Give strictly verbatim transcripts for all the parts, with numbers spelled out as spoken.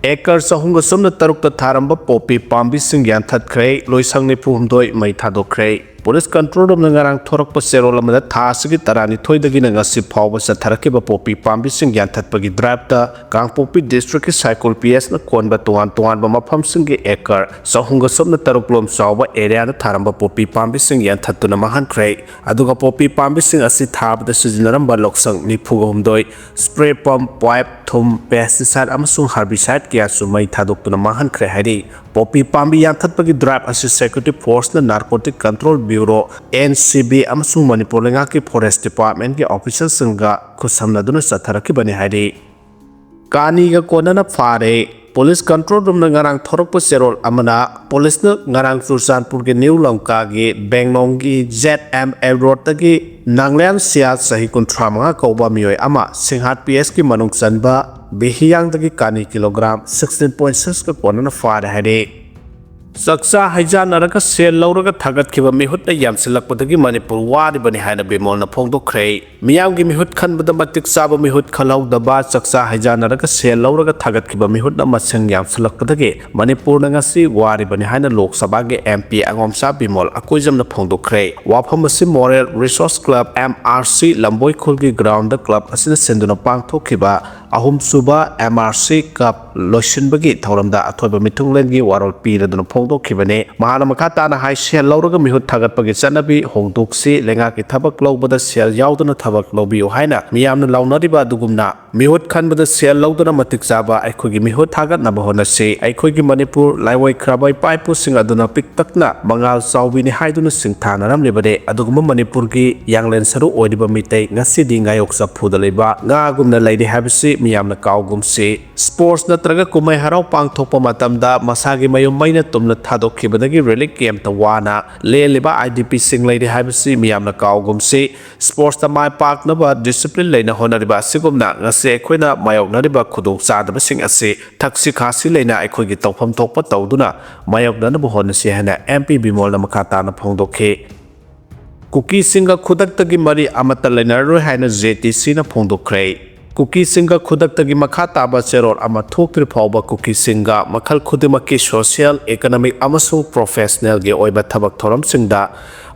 Acre ꯆꯍꯨꯝꯒ ꯁꯨꯞꯅ ꯇꯔꯨꯛꯇ ꯊꯥꯔꯝꯕ ꯄꯣꯄꯤ ꯄꯥꯝꯕꯤꯁꯤꯡ ꯌꯥꯟꯊꯠꯈ꯭ꯔꯦ꯫ ꯂꯣꯏꯁꯪ ꯅꯤꯐꯨ ꯍꯨꯝꯗꯣꯏ ꯃꯩ ꯊꯥꯗꯣꯛꯈ꯭ꯔꯦ꯫ ꯄꯨꯂꯤꯁ ꯀꯟꯇ꯭ꯔꯣꯜ ꯔꯨꯝꯅ ꯉꯔꯥꯡ ꯊꯣꯔꯛꯄ ꯆꯦꯔꯣꯜ ꯑꯃꯗ ꯊꯥ ꯑꯁꯤꯒꯤ ꯇꯔꯥꯅꯤꯊꯣꯏꯗꯒꯤꯅ ꯉꯁꯤ ꯐꯥꯎꯕ ꯆꯠꯊꯔꯛꯈꯤꯕ ꯄꯣꯄꯤ ꯄꯥꯝꯕꯤꯁꯤꯡ ꯌꯥꯟꯊꯠꯄꯒꯤ ꯗ꯭ꯔꯥꯏꯚꯇ ꯀꯥꯡꯄꯣꯛꯄꯤ ꯗꯤꯁꯇ꯭ꯔꯤꯛꯀꯤ ꯁꯥꯏꯀꯨꯜ ꯄꯤ ꯑꯦꯁꯅ ꯀꯣꯟꯕ ꯇꯣꯉꯥꯟ ꯇꯣꯉꯥꯟꯕ ꯃꯐꯝꯁꯤꯡꯒꯤ ꯑꯦꯀꯔ ꯆꯍꯨꯝꯒ ꯁꯨꯞꯅ ꯇꯔꯨꯛ ꯂꯣꯝ ꯆꯥꯎꯕ ꯑꯦꯔꯤꯌꯥꯗ ꯊꯥꯔꯝꯕ ꯄꯣꯄꯤ ꯄꯥꯝꯕꯤꯁꯤꯡ ꯌꯥꯟꯊꯠꯇꯨꯅ ꯃꯥꯡꯍꯟꯈ꯭ꯔꯦ꯫ ꯑꯗꯨꯒ ꯄꯣꯄꯤ ꯄꯥꯝꯕꯤꯁꯤꯡ ꯑꯁꯤ ꯊꯥꯕꯗ ꯁꯤꯖꯤꯟꯅꯔꯝꯕ ꯂꯧꯁꯪ ꯅꯤꯐꯨꯒ ꯍꯨꯝꯗꯣꯏ, ꯁ꯭ꯄ꯭ꯔꯦ ꯄꯝꯞ, ꯄꯥꯏꯞ, ꯊꯨꯝ, ꯄꯦꯁꯇꯤꯁꯥꯏꯠ ꯑꯃꯁꯨꯡ ꯍꯥꯔꯕꯤꯁꯥꯏꯠ ꯀꯌꯥꯁꯨ ꯃꯩ ꯊꯥꯗꯣꯛꯇꯨꯅ ꯃꯥꯡꯍꯟꯈ꯭ꯔꯦ ꯍꯥꯏꯔꯤ꯫ ꯄꯣꯄꯤ ꯄꯥꯝꯕꯤ ꯌꯥꯟꯊꯠꯄꯒꯤ ꯗ꯭ꯔꯥꯏꯚ ꯑꯁꯤ ꯁꯦꯀ꯭ꯌꯨꯔꯤꯇꯤ ꯐꯣꯔꯁꯅ narcotic control bureau, N C B, ꯑꯃꯁꯨꯡ ꯃꯅꯤꯄꯨꯔ ꯂꯩꯉꯥꯛꯀꯤ ꯐꯣꯔꯦꯁ ꯗꯤꯄꯥꯔꯠꯃꯦꯟꯠꯀꯤ ꯑꯣꯐꯤꯁꯔꯁꯤꯡꯒ ꯈꯨꯠꯁꯝꯅꯗꯨꯅ ꯆꯠꯊꯔꯛꯈꯤꯕꯅꯤ ꯍꯥꯏꯔꯤ꯫ ꯀꯥꯅꯤꯒ ꯀꯣꯟꯅꯅ ꯐꯥꯔꯦ꯫ ꯄꯨꯂꯤꯁ ꯀꯟꯇ꯭ꯔꯣꯜ ꯔꯨꯝꯅ ꯉꯔꯥꯡ ꯊꯣꯔꯛꯄ ꯆꯦꯔꯣꯜ ꯑꯃꯅ ꯄꯨꯂꯤꯁꯅ ꯉꯔꯥꯡ ꯆꯨꯔꯆꯥꯟꯄꯨꯔꯒꯤ ꯅ꯭ꯌꯨ ꯂꯝꯀꯥꯒꯤ ꯕꯦꯡꯂꯣꯡꯒꯤ ꯖꯦꯠ ꯑꯦꯝ ꯑꯦ ꯔꯣꯗꯇꯒꯤ ꯅꯥꯡꯂꯦꯟ ꯁꯤꯌꯥ, ꯆꯍꯤ ꯀꯨꯟꯊ꯭ꯔꯥ ꯃꯉꯥ ꯀꯧꯕ ꯃꯤꯑꯣꯏ ꯑꯃ ꯁꯤꯡꯍꯥꯠ ꯄꯤ ꯑꯦꯁꯀꯤ ꯃꯅꯨꯡ ꯆꯟꯕ ꯕꯤꯍꯤꯌꯥꯡꯗꯒꯤ ꯀꯥꯅꯤ ꯀꯤꯂꯣꯒ꯭ꯔꯥꯝ ꯁꯤꯛꯁꯇꯤꯟ ꯄꯣꯏꯟꯠ ꯁꯤꯛꯁꯀ ꯀꯣꯟꯅꯅ ꯐꯥꯔꯦ ꯍꯥꯏꯔꯤ꯫ ꯆꯥꯛꯆꯥ ꯍꯩꯖꯥꯟꯅꯔꯒ ꯁꯦꯜ ꯂꯧꯔꯒ ꯊꯥꯒꯠꯈꯤꯕ ꯃꯤꯍꯨꯠꯅ ꯌꯥꯝꯁꯤꯜꯂꯛꯄꯗꯒꯤ ꯃꯅꯤꯄꯨꯔ ꯋꯥꯔꯤꯕꯅꯤ ꯍꯥꯏꯅ ꯕꯤꯃꯣꯜꯅ ꯐꯣꯡꯗꯣꯛꯈ꯭ꯔꯦ꯫ ꯃꯤꯌꯥꯝꯒꯤ ꯃꯤꯍꯨꯠ ꯈꯟꯕꯗ ꯃꯇꯤꯛ ꯆꯥꯕ ꯃꯤꯍꯨꯠ ꯈꯜꯍꯧꯗꯕ, ꯆꯥꯛꯆꯥ ꯍꯩꯖꯥꯟꯅꯔꯒ ꯁꯦꯜ ꯂꯧꯔꯒ ꯊꯥꯒꯠꯈꯤꯕ ꯃꯤꯍꯨꯠꯅ ꯃꯁꯤꯡ ꯌꯥꯝꯁꯤꯜꯂꯛꯄꯗꯒꯤ ꯃꯅꯤꯄꯨꯔꯅ ꯉꯁꯤ ꯋꯥꯔꯤꯕꯅꯤ ꯍꯥꯏꯅ ꯂꯣꯛ ꯁꯚꯥꯒꯤ ꯑꯦꯝ ꯄꯤ ꯑꯉꯣꯝꯆꯥ ꯕꯤꯃꯣꯜ ꯑꯀꯣꯏꯖꯝꯅ ꯐꯣꯡꯗꯣꯛꯈ꯭ꯔꯦ꯫ ꯋꯥꯐꯝ ꯑꯁꯤ moral resource club, M R C, ꯂꯝꯕꯣꯏ ꯈꯨꯜꯒꯤ ꯒ꯭ꯔꯥꯎꯟꯗ ꯀ꯭ꯂꯕ ꯑꯁꯤꯅ ꯁꯤꯟꯗꯨꯅ ꯄꯥꯡꯊꯣꯛꯈꯤꯕ ꯑꯍꯨꯝꯁꯨꯕ ꯑꯦꯝ ꯑꯥꯔ ꯁꯤ ꯀꯞ ꯂꯣꯏꯁꯤꯟꯕꯒꯤ ꯊꯧꯔꯝꯗ ꯑꯊꯣꯏꯕ ꯃꯤꯊꯨꯡꯂꯦꯟꯒꯤ ꯋꯥꯔꯣꯜ ꯄꯤꯔꯗꯨꯅ ꯐꯣꯡꯗꯣꯛꯈꯤꯕꯅꯤ꯫ ꯃꯍꯥꯛꯅ ꯃꯈꯥ ꯇꯥꯅ ꯍꯥꯏ, ꯁꯦꯜ ꯂꯧꯔꯒ ꯃꯤꯍꯨꯠ ꯊꯥꯒꯠꯄꯒꯤ ꯆꯠꯅꯕꯤ ꯍꯣꯡꯗꯣꯛꯁꯤ, ꯂꯩꯉꯥꯛꯀꯤ ꯊꯕꯛ ꯂꯧꯕꯗ ꯁꯦꯜ ꯌꯥꯎꯗꯅ ꯊꯕꯛ ꯂꯧꯕꯤꯌꯨ ꯍꯥꯏꯅ ꯃꯤꯌꯥꯝꯅ ꯂꯥꯎꯅꯔꯤꯕ ꯑꯗꯨꯒꯨꯝꯅ ꯃꯤꯍꯨꯠ ꯈꯟꯕꯗ ꯁꯦꯜ ꯂꯧꯗꯨꯅ ꯃꯇꯤꯛ ꯆꯥꯕ ꯑꯩꯈꯣꯏꯒꯤ ꯃꯤꯍꯨꯠ ꯊꯥꯒꯠꯅꯕ ꯍꯣꯠꯅꯁꯤ꯫ ꯑꯩꯈꯣꯏꯒꯤ ꯃꯅꯤꯄꯨꯔ ꯂꯥꯏꯑꯣꯏꯈ꯭ꯔꯕ ꯏꯄꯥ ꯏꯄꯨꯁꯤꯡ ꯑꯗꯨꯅ ꯄꯤꯛꯇꯛꯅ ꯃꯉꯥꯜ ꯆꯥꯎꯕꯤꯅꯤ ꯍꯥꯏꯗꯨꯅ ꯁꯤꯡꯊꯥꯅꯔꯝꯂꯤꯕꯅꯤ꯫ ꯑꯗꯨꯒꯨꯝꯕ ꯃꯅꯤꯄꯨꯔꯒꯤ ꯌꯥꯡꯂꯦꯟ ꯁꯔꯨ ꯑꯣꯏꯔꯤꯕ ꯃꯤꯇꯩ ꯉꯁꯤꯗꯤ ꯉꯥꯌꯣꯛ ꯆꯐꯨꯗ ꯂꯩꯕ ꯉꯥꯒꯨꯝꯅ ꯂꯩꯔꯤ ꯍꯥꯏꯕꯁꯤ ꯃꯤꯌꯥꯝꯅ ꯀꯥꯎꯒꯨꯝꯁꯤ꯫ ꯁ꯭ꯄꯣꯔꯠꯁ ꯅꯠꯇ꯭ꯔꯒ ꯀꯨꯝꯍꯩ ꯍꯔꯥꯎ ꯄꯥꯡꯊꯣꯛꯄ ꯃꯇꯝꯗ ꯃꯁꯥꯒꯤ ꯃꯌꯨꯝ ꯃꯩꯅ ꯇꯨꯝꯅ ꯊꯥꯗꯣꯛꯈꯤꯕꯗꯒꯤ ꯔꯤꯂꯤꯐ ꯀꯦꯝꯞꯇ ꯋꯥꯅ ꯂꯦꯜꯂꯤꯕ ꯑꯥꯏ ꯗꯤ ꯄꯤꯁꯤꯡ ꯂꯩꯔꯤ ꯍꯥꯏꯕꯁꯤ ꯃꯤꯌꯥꯝꯅ ꯀꯥꯎꯒꯨꯝꯁꯤ꯫ ꯁ꯭ꯄꯣꯔꯠꯁꯇ ꯃꯥꯏ ꯄꯥꯛꯅꯕ ꯗꯤꯁꯤꯄ꯭ꯂꯤꯟ ꯂꯩꯅ ꯍꯣꯠꯅꯔꯤꯕ ꯑꯁꯤꯒꯨꯝꯅ ꯉꯁꯤ ꯑꯩꯈꯣꯏꯅ ꯃꯥꯌꯣꯛꯅꯔꯤꯕ ꯈꯨꯗꯣꯡꯆꯥꯗꯕꯁꯤꯡ ꯑꯁꯤ ꯊꯛꯁꯤ ꯈꯥꯁꯤ ꯂꯩꯅ ꯑꯩꯈꯣꯏꯒꯤ ꯇꯧꯐꯝ ꯊꯣꯛꯄ ꯇꯧꯗꯨꯅ ꯃꯥꯌꯣꯛꯅꯅꯕ ꯍꯣꯠꯅꯁꯤ ꯍꯥꯏꯅ ꯑꯦꯝ ꯄꯤ ꯕꯤꯃꯣꯜꯅ ꯃꯈꯥ ꯇꯥꯅ ꯐꯣꯡꯗꯣꯛꯈꯤ꯫ ꯀꯨꯀꯤꯁꯤꯡꯒ ꯈꯨꯗꯛꯇꯒꯤ ꯃꯔꯤ ꯑꯃꯠꯇ ꯂꯩꯅꯔꯔꯣꯏ ꯍꯥꯏꯅ ꯖꯦ ꯇꯤ ꯁꯤꯅ ꯐꯣꯡꯗꯣꯛꯈ꯭ꯔꯦ꯫ ꯀꯨꯀꯤꯁꯤꯡꯒ ꯈꯨꯗꯛꯇꯒꯤ ꯃꯈꯥ ꯇꯥꯕ ꯆꯦꯔꯣꯜ ꯑꯃ ꯊꯣꯛꯇ꯭ꯔꯤ ꯐꯥꯎꯕ ꯀꯨꯀꯤꯁꯤꯡꯒ ꯃꯈꯜ ꯈꯨꯗꯤꯡꯃꯛꯀꯤ social, economic ꯑꯃꯁꯨꯡ professionalꯒꯤ ꯑꯣꯏꯕ ꯊꯕꯛ ꯊꯧꯔꯝꯁꯤꯡꯗ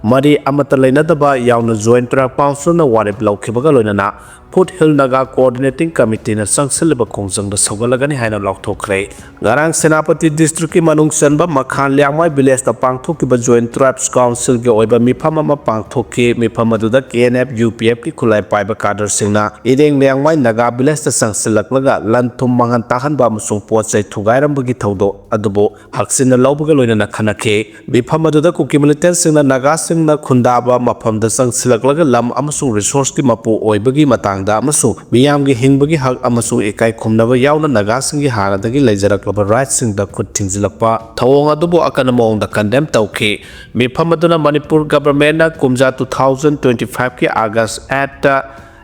ꯃꯔꯤ ꯑꯃꯠꯇ ꯂꯩꯅꯗꯕ ꯌꯥꯎꯅ Joint Tribal Councilꯅ ꯋꯥꯔꯦꯞ ꯂꯧꯈꯤꯕꯒ ꯂꯣꯏꯅꯅ Foothill Naga Coordinating Committeeꯅ ꯆꯪꯁꯤꯜꯂꯤꯕ ꯈꯣꯡꯖꯪꯗ ꯁꯧꯒꯠꯂꯒꯅꯤ ꯍꯥꯏꯅ ꯂꯥꯎꯊꯣꯛꯈ꯭ꯔꯦ꯫ ꯉꯔꯥꯡ ꯁꯦꯅꯥꯄꯇꯤ districtꯀꯤ ꯃꯅꯨꯡ ꯆꯟꯕ ꯃꯈꯥꯟ ꯂꯤꯌꯥꯡꯃꯥꯏ villageꯇ ꯄꯥꯡꯊꯣꯛꯈꯤꯕ Joint Tribes Councilꯒꯤ ꯑꯣꯏꯕ ꯃꯤꯐꯝ ꯑꯃ ꯄꯥꯡꯊꯣꯛꯈꯤ꯫ ꯃꯤꯐꯝ ꯑꯗꯨꯗ K N F U P Fꯀꯤ ꯈꯨꯠꯂꯥꯏ ꯄꯥꯏꯕ cadreꯁꯤꯡꯅ ꯏꯔꯦꯡ ꯂꯤꯌꯥꯡꯃꯥꯏ ꯅꯥꯒꯥ villageꯇ ꯆꯪꯁꯤꯜꯂꯛꯂꯒ ꯂꯟ ꯊꯨꯝ ꯃꯥꯡꯍꯟ ꯇꯥꯛꯍꯟꯕ ꯑꯃꯁꯨꯡ ꯄꯣꯠ ꯆꯩ ꯊꯨꯒꯥꯏꯔꯝꯕꯒꯤ ꯊꯧꯗꯣꯛ ꯑꯗꯨꯕꯨ ꯍꯛꯆꯤꯟꯅ ꯂꯧꯕꯒ ꯂꯣꯏꯅꯅ ꯈꯟꯅꯈꯤ꯫ ꯃꯤꯐꯝ ꯑꯗꯨꯗ ꯀꯨꯀꯤ militantꯁꯤꯡꯅ ꯅꯥꯒꯥꯁꯤꯡꯅ ꯈꯨꯟꯗꯥꯕ ꯃꯐꯝꯗ ꯆꯪꯁꯤꯜꯂꯛꯂꯒ ꯂꯝ ꯑꯃꯁꯨꯡ resourceꯀꯤ ꯃꯄꯨ ꯑꯣꯏꯕꯒꯤ ꯃꯇꯥꯡꯗ ꯑꯃꯁꯨꯡ ꯃꯤꯌꯥꯝꯒꯤ ꯍꯤꯡꯕꯒꯤ ꯍꯛ ꯑꯃꯁꯨꯡ ꯏꯀꯥꯏ ꯈꯨꯝꯅꯕ ꯌꯥꯎꯅ ꯅꯥꯒꯥꯁꯤꯡꯒꯤ ꯍꯥꯟꯅꯗꯒꯤ ꯂꯩꯖꯔꯛꯂꯕ rightꯁꯤꯡꯗ ꯈꯨꯠ ꯊꯤꯡꯖꯤꯜꯂꯛꯄ ꯊꯧꯑꯣꯡ ꯑꯗꯨꯕꯨ ꯑꯀꯟꯕ ꯃꯑꯣꯡꯗ condemn ꯇꯧꯈꯤ꯫ ꯃꯤꯐꯝ ꯑꯗꯨꯅ ꯃꯅꯤꯄꯨꯔ governmentꯅ ꯀꯨꯝꯖꯥ two thousand twenty fiveꯀꯤ August eightꯇ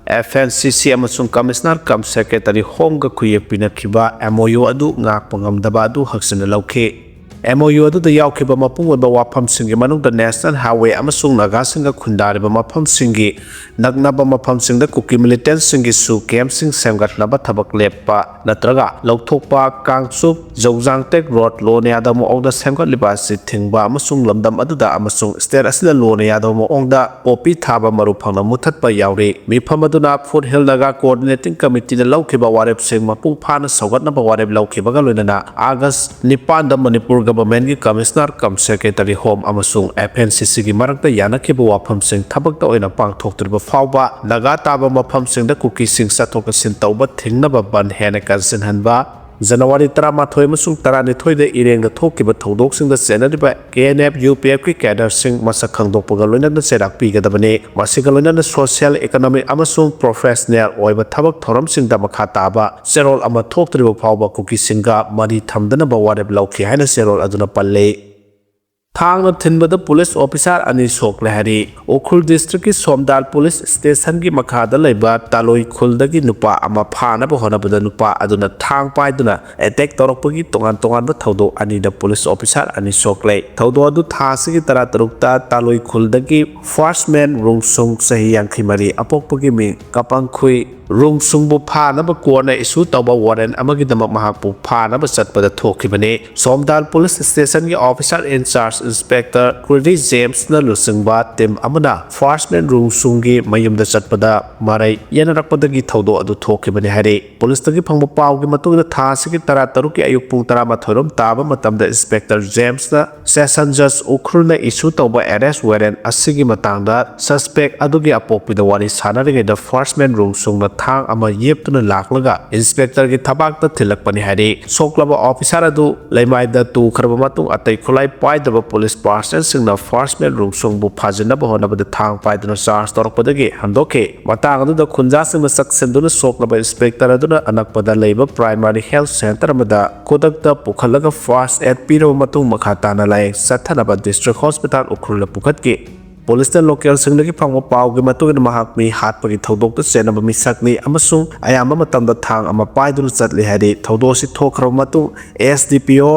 F N C C ꯑꯃꯁꯨꯡ Commissioner cum Secretary Homeꯒ ꯈꯨꯌꯦꯛ ꯄꯤꯅꯈꯤꯕ M O U ꯑꯗꯨ ꯉꯥꯛꯄ ꯉꯝꯗꯕ ꯑꯗꯨ ꯍꯛꯆꯤꯟꯅ ꯂꯧꯈꯤ꯫ M O U ꯑꯗꯨꯗ ꯌꯥꯎꯈꯤꯕ ꯃꯄꯨꯡ ꯑꯣꯏꯕ ꯋꯥꯐꯝꯁꯤꯡꯒꯤ ꯃꯅꯨꯡꯗ National Highway ꯑꯃꯁꯨꯡ ꯅꯥꯒꯥꯁꯤꯡꯒ ꯈꯨꯟꯗꯥꯔꯤꯕ ꯃꯐꯝꯁꯤꯡꯒꯤ ꯅꯛꯅꯕ ꯃꯐꯝꯁꯤꯡꯗ ꯀꯨꯀꯤ militantꯁꯤꯡꯒꯤꯁꯨ campꯁꯤꯡ ꯁꯦꯝꯒꯠꯅꯕ ꯊꯕꯛ ꯂꯦꯞꯄ ꯅꯠꯇ꯭ꯔꯒ ꯂꯧꯊꯣꯛꯄ, ꯀꯥꯡꯆꯨꯞ, ꯖꯧꯖꯥꯡꯇꯦꯛ road ꯂꯣꯟꯅ ꯌꯥꯗꯕ ꯃꯑꯣꯡꯗ ꯁꯦꯝꯒꯠꯂꯤꯕ ꯑꯁꯤ ꯊꯤꯡꯕ ꯑꯃꯁꯨꯡ ꯂꯝꯗꯝ ꯑꯗꯨꯗ ꯑꯃꯁꯨꯡ state ꯑꯁꯤꯗ ꯂꯣꯟꯅ ꯌꯥꯗꯕ ꯃꯑꯣꯡꯗ ꯄꯣꯄꯤ ꯊꯥꯕ ꯃꯔꯨ ꯐꯪꯅ ꯃꯨꯊꯠꯄ ꯌꯥꯎꯔꯤ꯫ ꯃꯤꯐꯝ ꯑꯗꯨꯅ Foothill Naga Coordinating Committeeꯅ ꯂꯧꯈꯤꯕ ꯋꯥꯔꯦꯞꯁꯤꯡ ꯃꯄꯨꯡ ꯐꯥꯅ ꯁꯧꯒꯠꯅꯕ ꯋꯥꯔꯦꯞ ꯂꯧꯈꯤꯕꯒ ꯂꯣꯏꯅꯅ August ꯅꯤꯄꯥꯟꯗ Manipur governmentꯀꯤ Commissioner cum Secretary Home ꯑꯃꯁꯨꯡ F N C Cꯒꯤ ꯃꯔꯛꯇ ꯌꯥꯅꯈꯤꯕ ꯋꯥꯐꯝꯁꯤꯡ ꯊꯕꯛꯇ ꯑꯣꯏꯅ ꯄꯥꯡꯊꯣꯛꯇ꯭ꯔꯤꯕ ꯐꯥꯎꯕ ꯅꯥꯒꯥ ꯇꯥꯕ ꯃꯐꯝꯁꯤꯡꯗ ꯀꯨꯀꯤꯁꯤꯡ ꯆꯠꯊꯣꯛ ꯆꯠꯁꯤꯟ ꯇꯧꯕ ꯊꯤꯡꯅꯕ ꯕꯟ ꯍꯦꯟꯅ ꯀꯟꯁꯤꯟꯍꯟꯕ꯫ ꯖꯅꯋꯥꯔꯤ ꯇꯔꯥꯃꯥꯊꯣꯏ ꯑꯃꯁꯨꯡ ꯇꯔꯥꯅꯤꯊꯣꯏꯗ ꯏꯔꯦꯡꯗ ꯊꯣꯛꯈꯤꯕ ꯊꯧꯗꯣꯛꯁꯤꯡꯗ ꯆꯦꯟꯅꯔꯤꯕ K N F U P Fꯀꯤ cadreꯁꯤꯡ ꯃꯁꯛ ꯈꯪꯗꯣꯛꯄꯒ ꯂꯣꯏꯅꯅ ꯆꯩꯔꯥꯛ ꯄꯤꯒꯗꯕꯅꯤ꯫ ꯃꯁꯤꯒ ꯂꯣꯏꯅꯅ social, economic ꯑꯃꯁꯨꯡ professional ꯑꯣꯏꯕ ꯊꯕꯛ ꯊꯧꯔꯝꯁꯤꯡꯗ ꯃꯈꯥ ꯇꯥꯕ ꯆꯦꯔꯣꯜ ꯑꯃ ꯊꯣꯛꯇ꯭ꯔꯤꯕ ꯐꯥꯎꯕ ꯀꯨꯀꯤꯁꯤꯡꯒ ꯃꯔꯤ ꯊꯝꯗꯅꯕ ꯋꯥꯔꯦꯞ ꯂꯧꯈꯤ ꯍꯥꯏꯅ ꯆꯦꯔꯣꯜ ꯑꯗꯨꯅ ꯄꯜꯂꯤ꯫ ꯊꯥꯡꯅ ꯊꯤꯟꯕꯗ police officer ꯑꯅꯤ ꯁꯣꯛꯂꯦ ꯍꯥꯏꯔꯤ꯫ ꯎꯈ꯭ꯔꯨꯜ districtꯀꯤ ꯁꯣꯝꯗꯥꯜ police stationꯒꯤ ꯃꯈꯥꯗ ꯂꯩꯕ ꯇꯥꯂꯣꯏ ꯈꯨꯜꯗꯒꯤ ꯅꯨꯄꯥ ꯑꯃ ꯐꯥꯅꯕ ꯍꯣꯠꯅꯕꯗ ꯅꯨꯄꯥ ꯑꯗꯨꯅ ꯊꯥꯡ ꯄꯥꯏꯗꯨꯅ attack ꯇꯧꯔꯛꯄꯒꯤ ꯇꯣꯉꯥꯟ ꯇꯣꯉꯥꯟꯕ ꯊꯧꯗꯣꯛ ꯑꯅꯤꯗ police officer ꯑꯅꯤ ꯁꯣꯛꯂꯦ꯫ ꯊꯧꯗꯣꯛ ꯑꯗꯨ ꯊꯥ ꯑꯁꯤꯒꯤ ꯇꯔꯥꯇꯔꯨꯛꯇ ꯇꯥꯂꯣꯏ ꯈꯨꯜꯗꯒꯤ first man ꯔꯨꯡꯁꯨꯡ, ꯆꯍꯤ ꯌꯥꯡꯈꯩ ꯃꯔꯤ, ꯑꯄꯣꯛꯄꯒꯤ ꯃꯤꯡ ꯀꯄꯪꯈꯨꯏ ꯔꯨꯡꯁꯨꯡꯕꯨ ꯐꯥꯅꯕ ꯀꯣꯔꯠꯅ ꯏꯁꯨ ꯇꯧꯕ ꯋꯥꯔꯦꯟ ꯑꯃꯒꯤꯗꯃꯛ ꯃꯍꯥꯛꯄꯨ ꯐꯥꯅꯕ ꯆꯠꯄꯗ ꯊꯣꯛꯈꯤꯕꯅꯤ꯫ ꯁꯣꯝꯗꯥꯜ ꯄꯨꯂꯤꯁ ꯁ꯭ꯇꯦꯁꯟꯒꯤ ꯑꯣꯐꯤꯁꯥꯔ ꯏꯟꯆꯥꯔꯖ ꯏꯟꯁꯄꯦꯛꯇꯔ ꯀ꯭ꯔꯤꯗꯤ ꯖꯦꯝꯁꯅ ꯂꯨꯆꯤꯡꯕ ꯇꯤꯝ ꯑꯃꯅ ꯐꯥꯔꯁꯃꯦꯟ ꯔꯨꯡꯁꯨꯡꯒꯤ ꯃꯌꯨꯝꯗ ꯆꯠꯄꯗ ꯃꯔꯩ ꯌꯦꯠꯅꯔꯛꯄꯗꯒꯤ ꯊꯧꯗꯣꯛ ꯑꯗꯨ ꯊꯣꯛꯈꯤꯕꯅꯤ ꯍꯥꯏꯔꯤ꯫ ꯄꯨꯂꯤꯁꯇꯒꯤ ꯐꯪꯕ ꯄꯥꯎꯒꯤ ꯃꯇꯨꯡ ꯏꯟꯅ ꯊꯥ ꯑꯁꯤꯒꯤ ꯇꯔꯥꯇꯔꯨꯛꯀꯤ ꯑꯌꯨꯛ ꯄꯨꯡ ꯇꯔꯥꯃꯥꯊꯣꯏ ꯔꯣꯝ ꯇꯥꯕ ꯃꯇꯝꯗ ꯏꯟꯁꯄꯦꯛꯇꯔ ꯖꯦꯝꯁꯅ ꯁꯦꯁꯟ ꯖꯖ ꯎꯈ꯭ꯔꯨꯜꯅ ꯏꯁꯨ ꯇꯧꯕ ꯑꯦꯔꯦꯁ ꯋꯥꯔꯦꯟ ꯑꯁꯤꯒꯤ ꯃꯇꯥꯡꯗ ꯁꯁꯄꯦꯛ ꯑꯗꯨꯒꯤ ꯑꯄꯣꯛꯄꯤꯗ ꯋꯥꯔꯤ ꯁꯥꯟꯅꯔꯤꯉꯩꯗ ꯐꯥꯔꯁꯃꯦꯟ ꯔꯨꯡꯁꯨꯡꯅ ꯊꯥꯡ ꯑꯃ ꯌꯦꯞꯇꯨꯅ ꯂꯥꯛꯂꯒ ꯏꯟꯁꯄꯦꯛꯇꯔꯒꯤ ꯊꯕꯥꯛꯇ ꯊꯤꯜꯂꯛꯄꯅꯤ ꯍꯥꯏꯔꯤ꯫ ꯁꯣꯛꯂꯕ ꯑꯣꯐꯤꯁꯥꯔ ꯑꯗꯨ ꯂꯩꯃꯥꯏꯗ ꯇꯨꯈ꯭ꯔꯕ ꯃꯇꯨꯡ ꯑꯇꯩ ꯈꯨꯠꯂꯥꯏ ꯄꯥꯏꯗꯕ ꯄꯨꯂꯤꯁ ꯄꯥꯔꯁꯅꯦꯜꯁꯤꯡꯅ ꯐꯥꯔꯁꯃꯦꯟ ꯔꯨꯡꯁꯨꯡꯕꯨ ꯐꯥꯖꯤꯟꯅꯕ ꯍꯣꯠꯅꯕꯗ ꯊꯥꯡ ꯄꯥꯏꯗꯨꯅ ꯆꯥꯔꯖ ꯇꯧꯔꯛꯄꯗꯒꯤ ꯍꯟꯗꯣꯛꯈꯤ꯫ ꯃꯇꯥꯡ ꯑꯗꯨꯗ ꯈꯨꯟꯖꯥꯁꯤꯡꯅ ꯆꯪꯁꯤꯟꯗꯨꯅ ꯁꯣꯛꯂꯕ ꯏꯟꯁꯄꯦꯛꯇꯔ ꯑꯗꯨꯅ ꯑꯅꯛꯄꯗ ꯂꯩꯕ ꯄ꯭ꯔꯥꯏꯃꯥꯔꯤ ꯍꯦꯜꯊ ꯁꯦꯟꯇꯔ ꯑꯃꯗ ꯈꯨꯗꯛꯇ ꯄꯨꯈꯠꯂꯒ ꯐꯥꯔꯁ ꯑꯦꯗ ꯄꯤꯔꯕ ꯃꯇꯨꯡ ꯃꯈꯥ ꯇꯥꯅ ꯂꯥꯌꯦꯡ ꯆꯠꯊꯅꯕ ꯗꯤꯁꯇ꯭ꯔꯤꯛ ꯍꯣꯁꯄꯤꯇꯥꯜ ꯎꯈ꯭ꯔꯨꯜꯗ ꯄꯨꯈꯠꯈꯤ꯫ ꯄꯨꯂꯤꯁꯅ ꯂꯣꯀꯦꯜꯁꯤꯡꯗꯒꯤ ꯐꯪꯕ ꯄꯥꯎꯒꯤ ꯃꯇꯨꯡ ꯏꯟꯅ ꯃꯍꯥꯛ ꯃꯤ ꯍꯥꯠꯄꯒꯤ ꯊꯧꯗꯣꯛꯇ ꯆꯦꯟꯅꯕ ꯃꯤꯁꯛꯅꯤ ꯑꯃꯁꯨꯡ ꯑꯌꯥꯝꯕ ꯃꯇꯝꯗ ꯊꯥꯡ ꯑꯃ ꯄꯥꯏꯗꯨꯅ ꯆꯠꯂꯤ ꯍꯥꯏꯔꯤ꯫ ꯊꯧꯗꯣꯛ ꯑꯁꯤ ꯊꯣꯛꯈ꯭ꯔꯕ ꯃꯇꯨꯡ ꯑꯦꯁ ꯗꯤ ꯄꯤ ꯑꯣ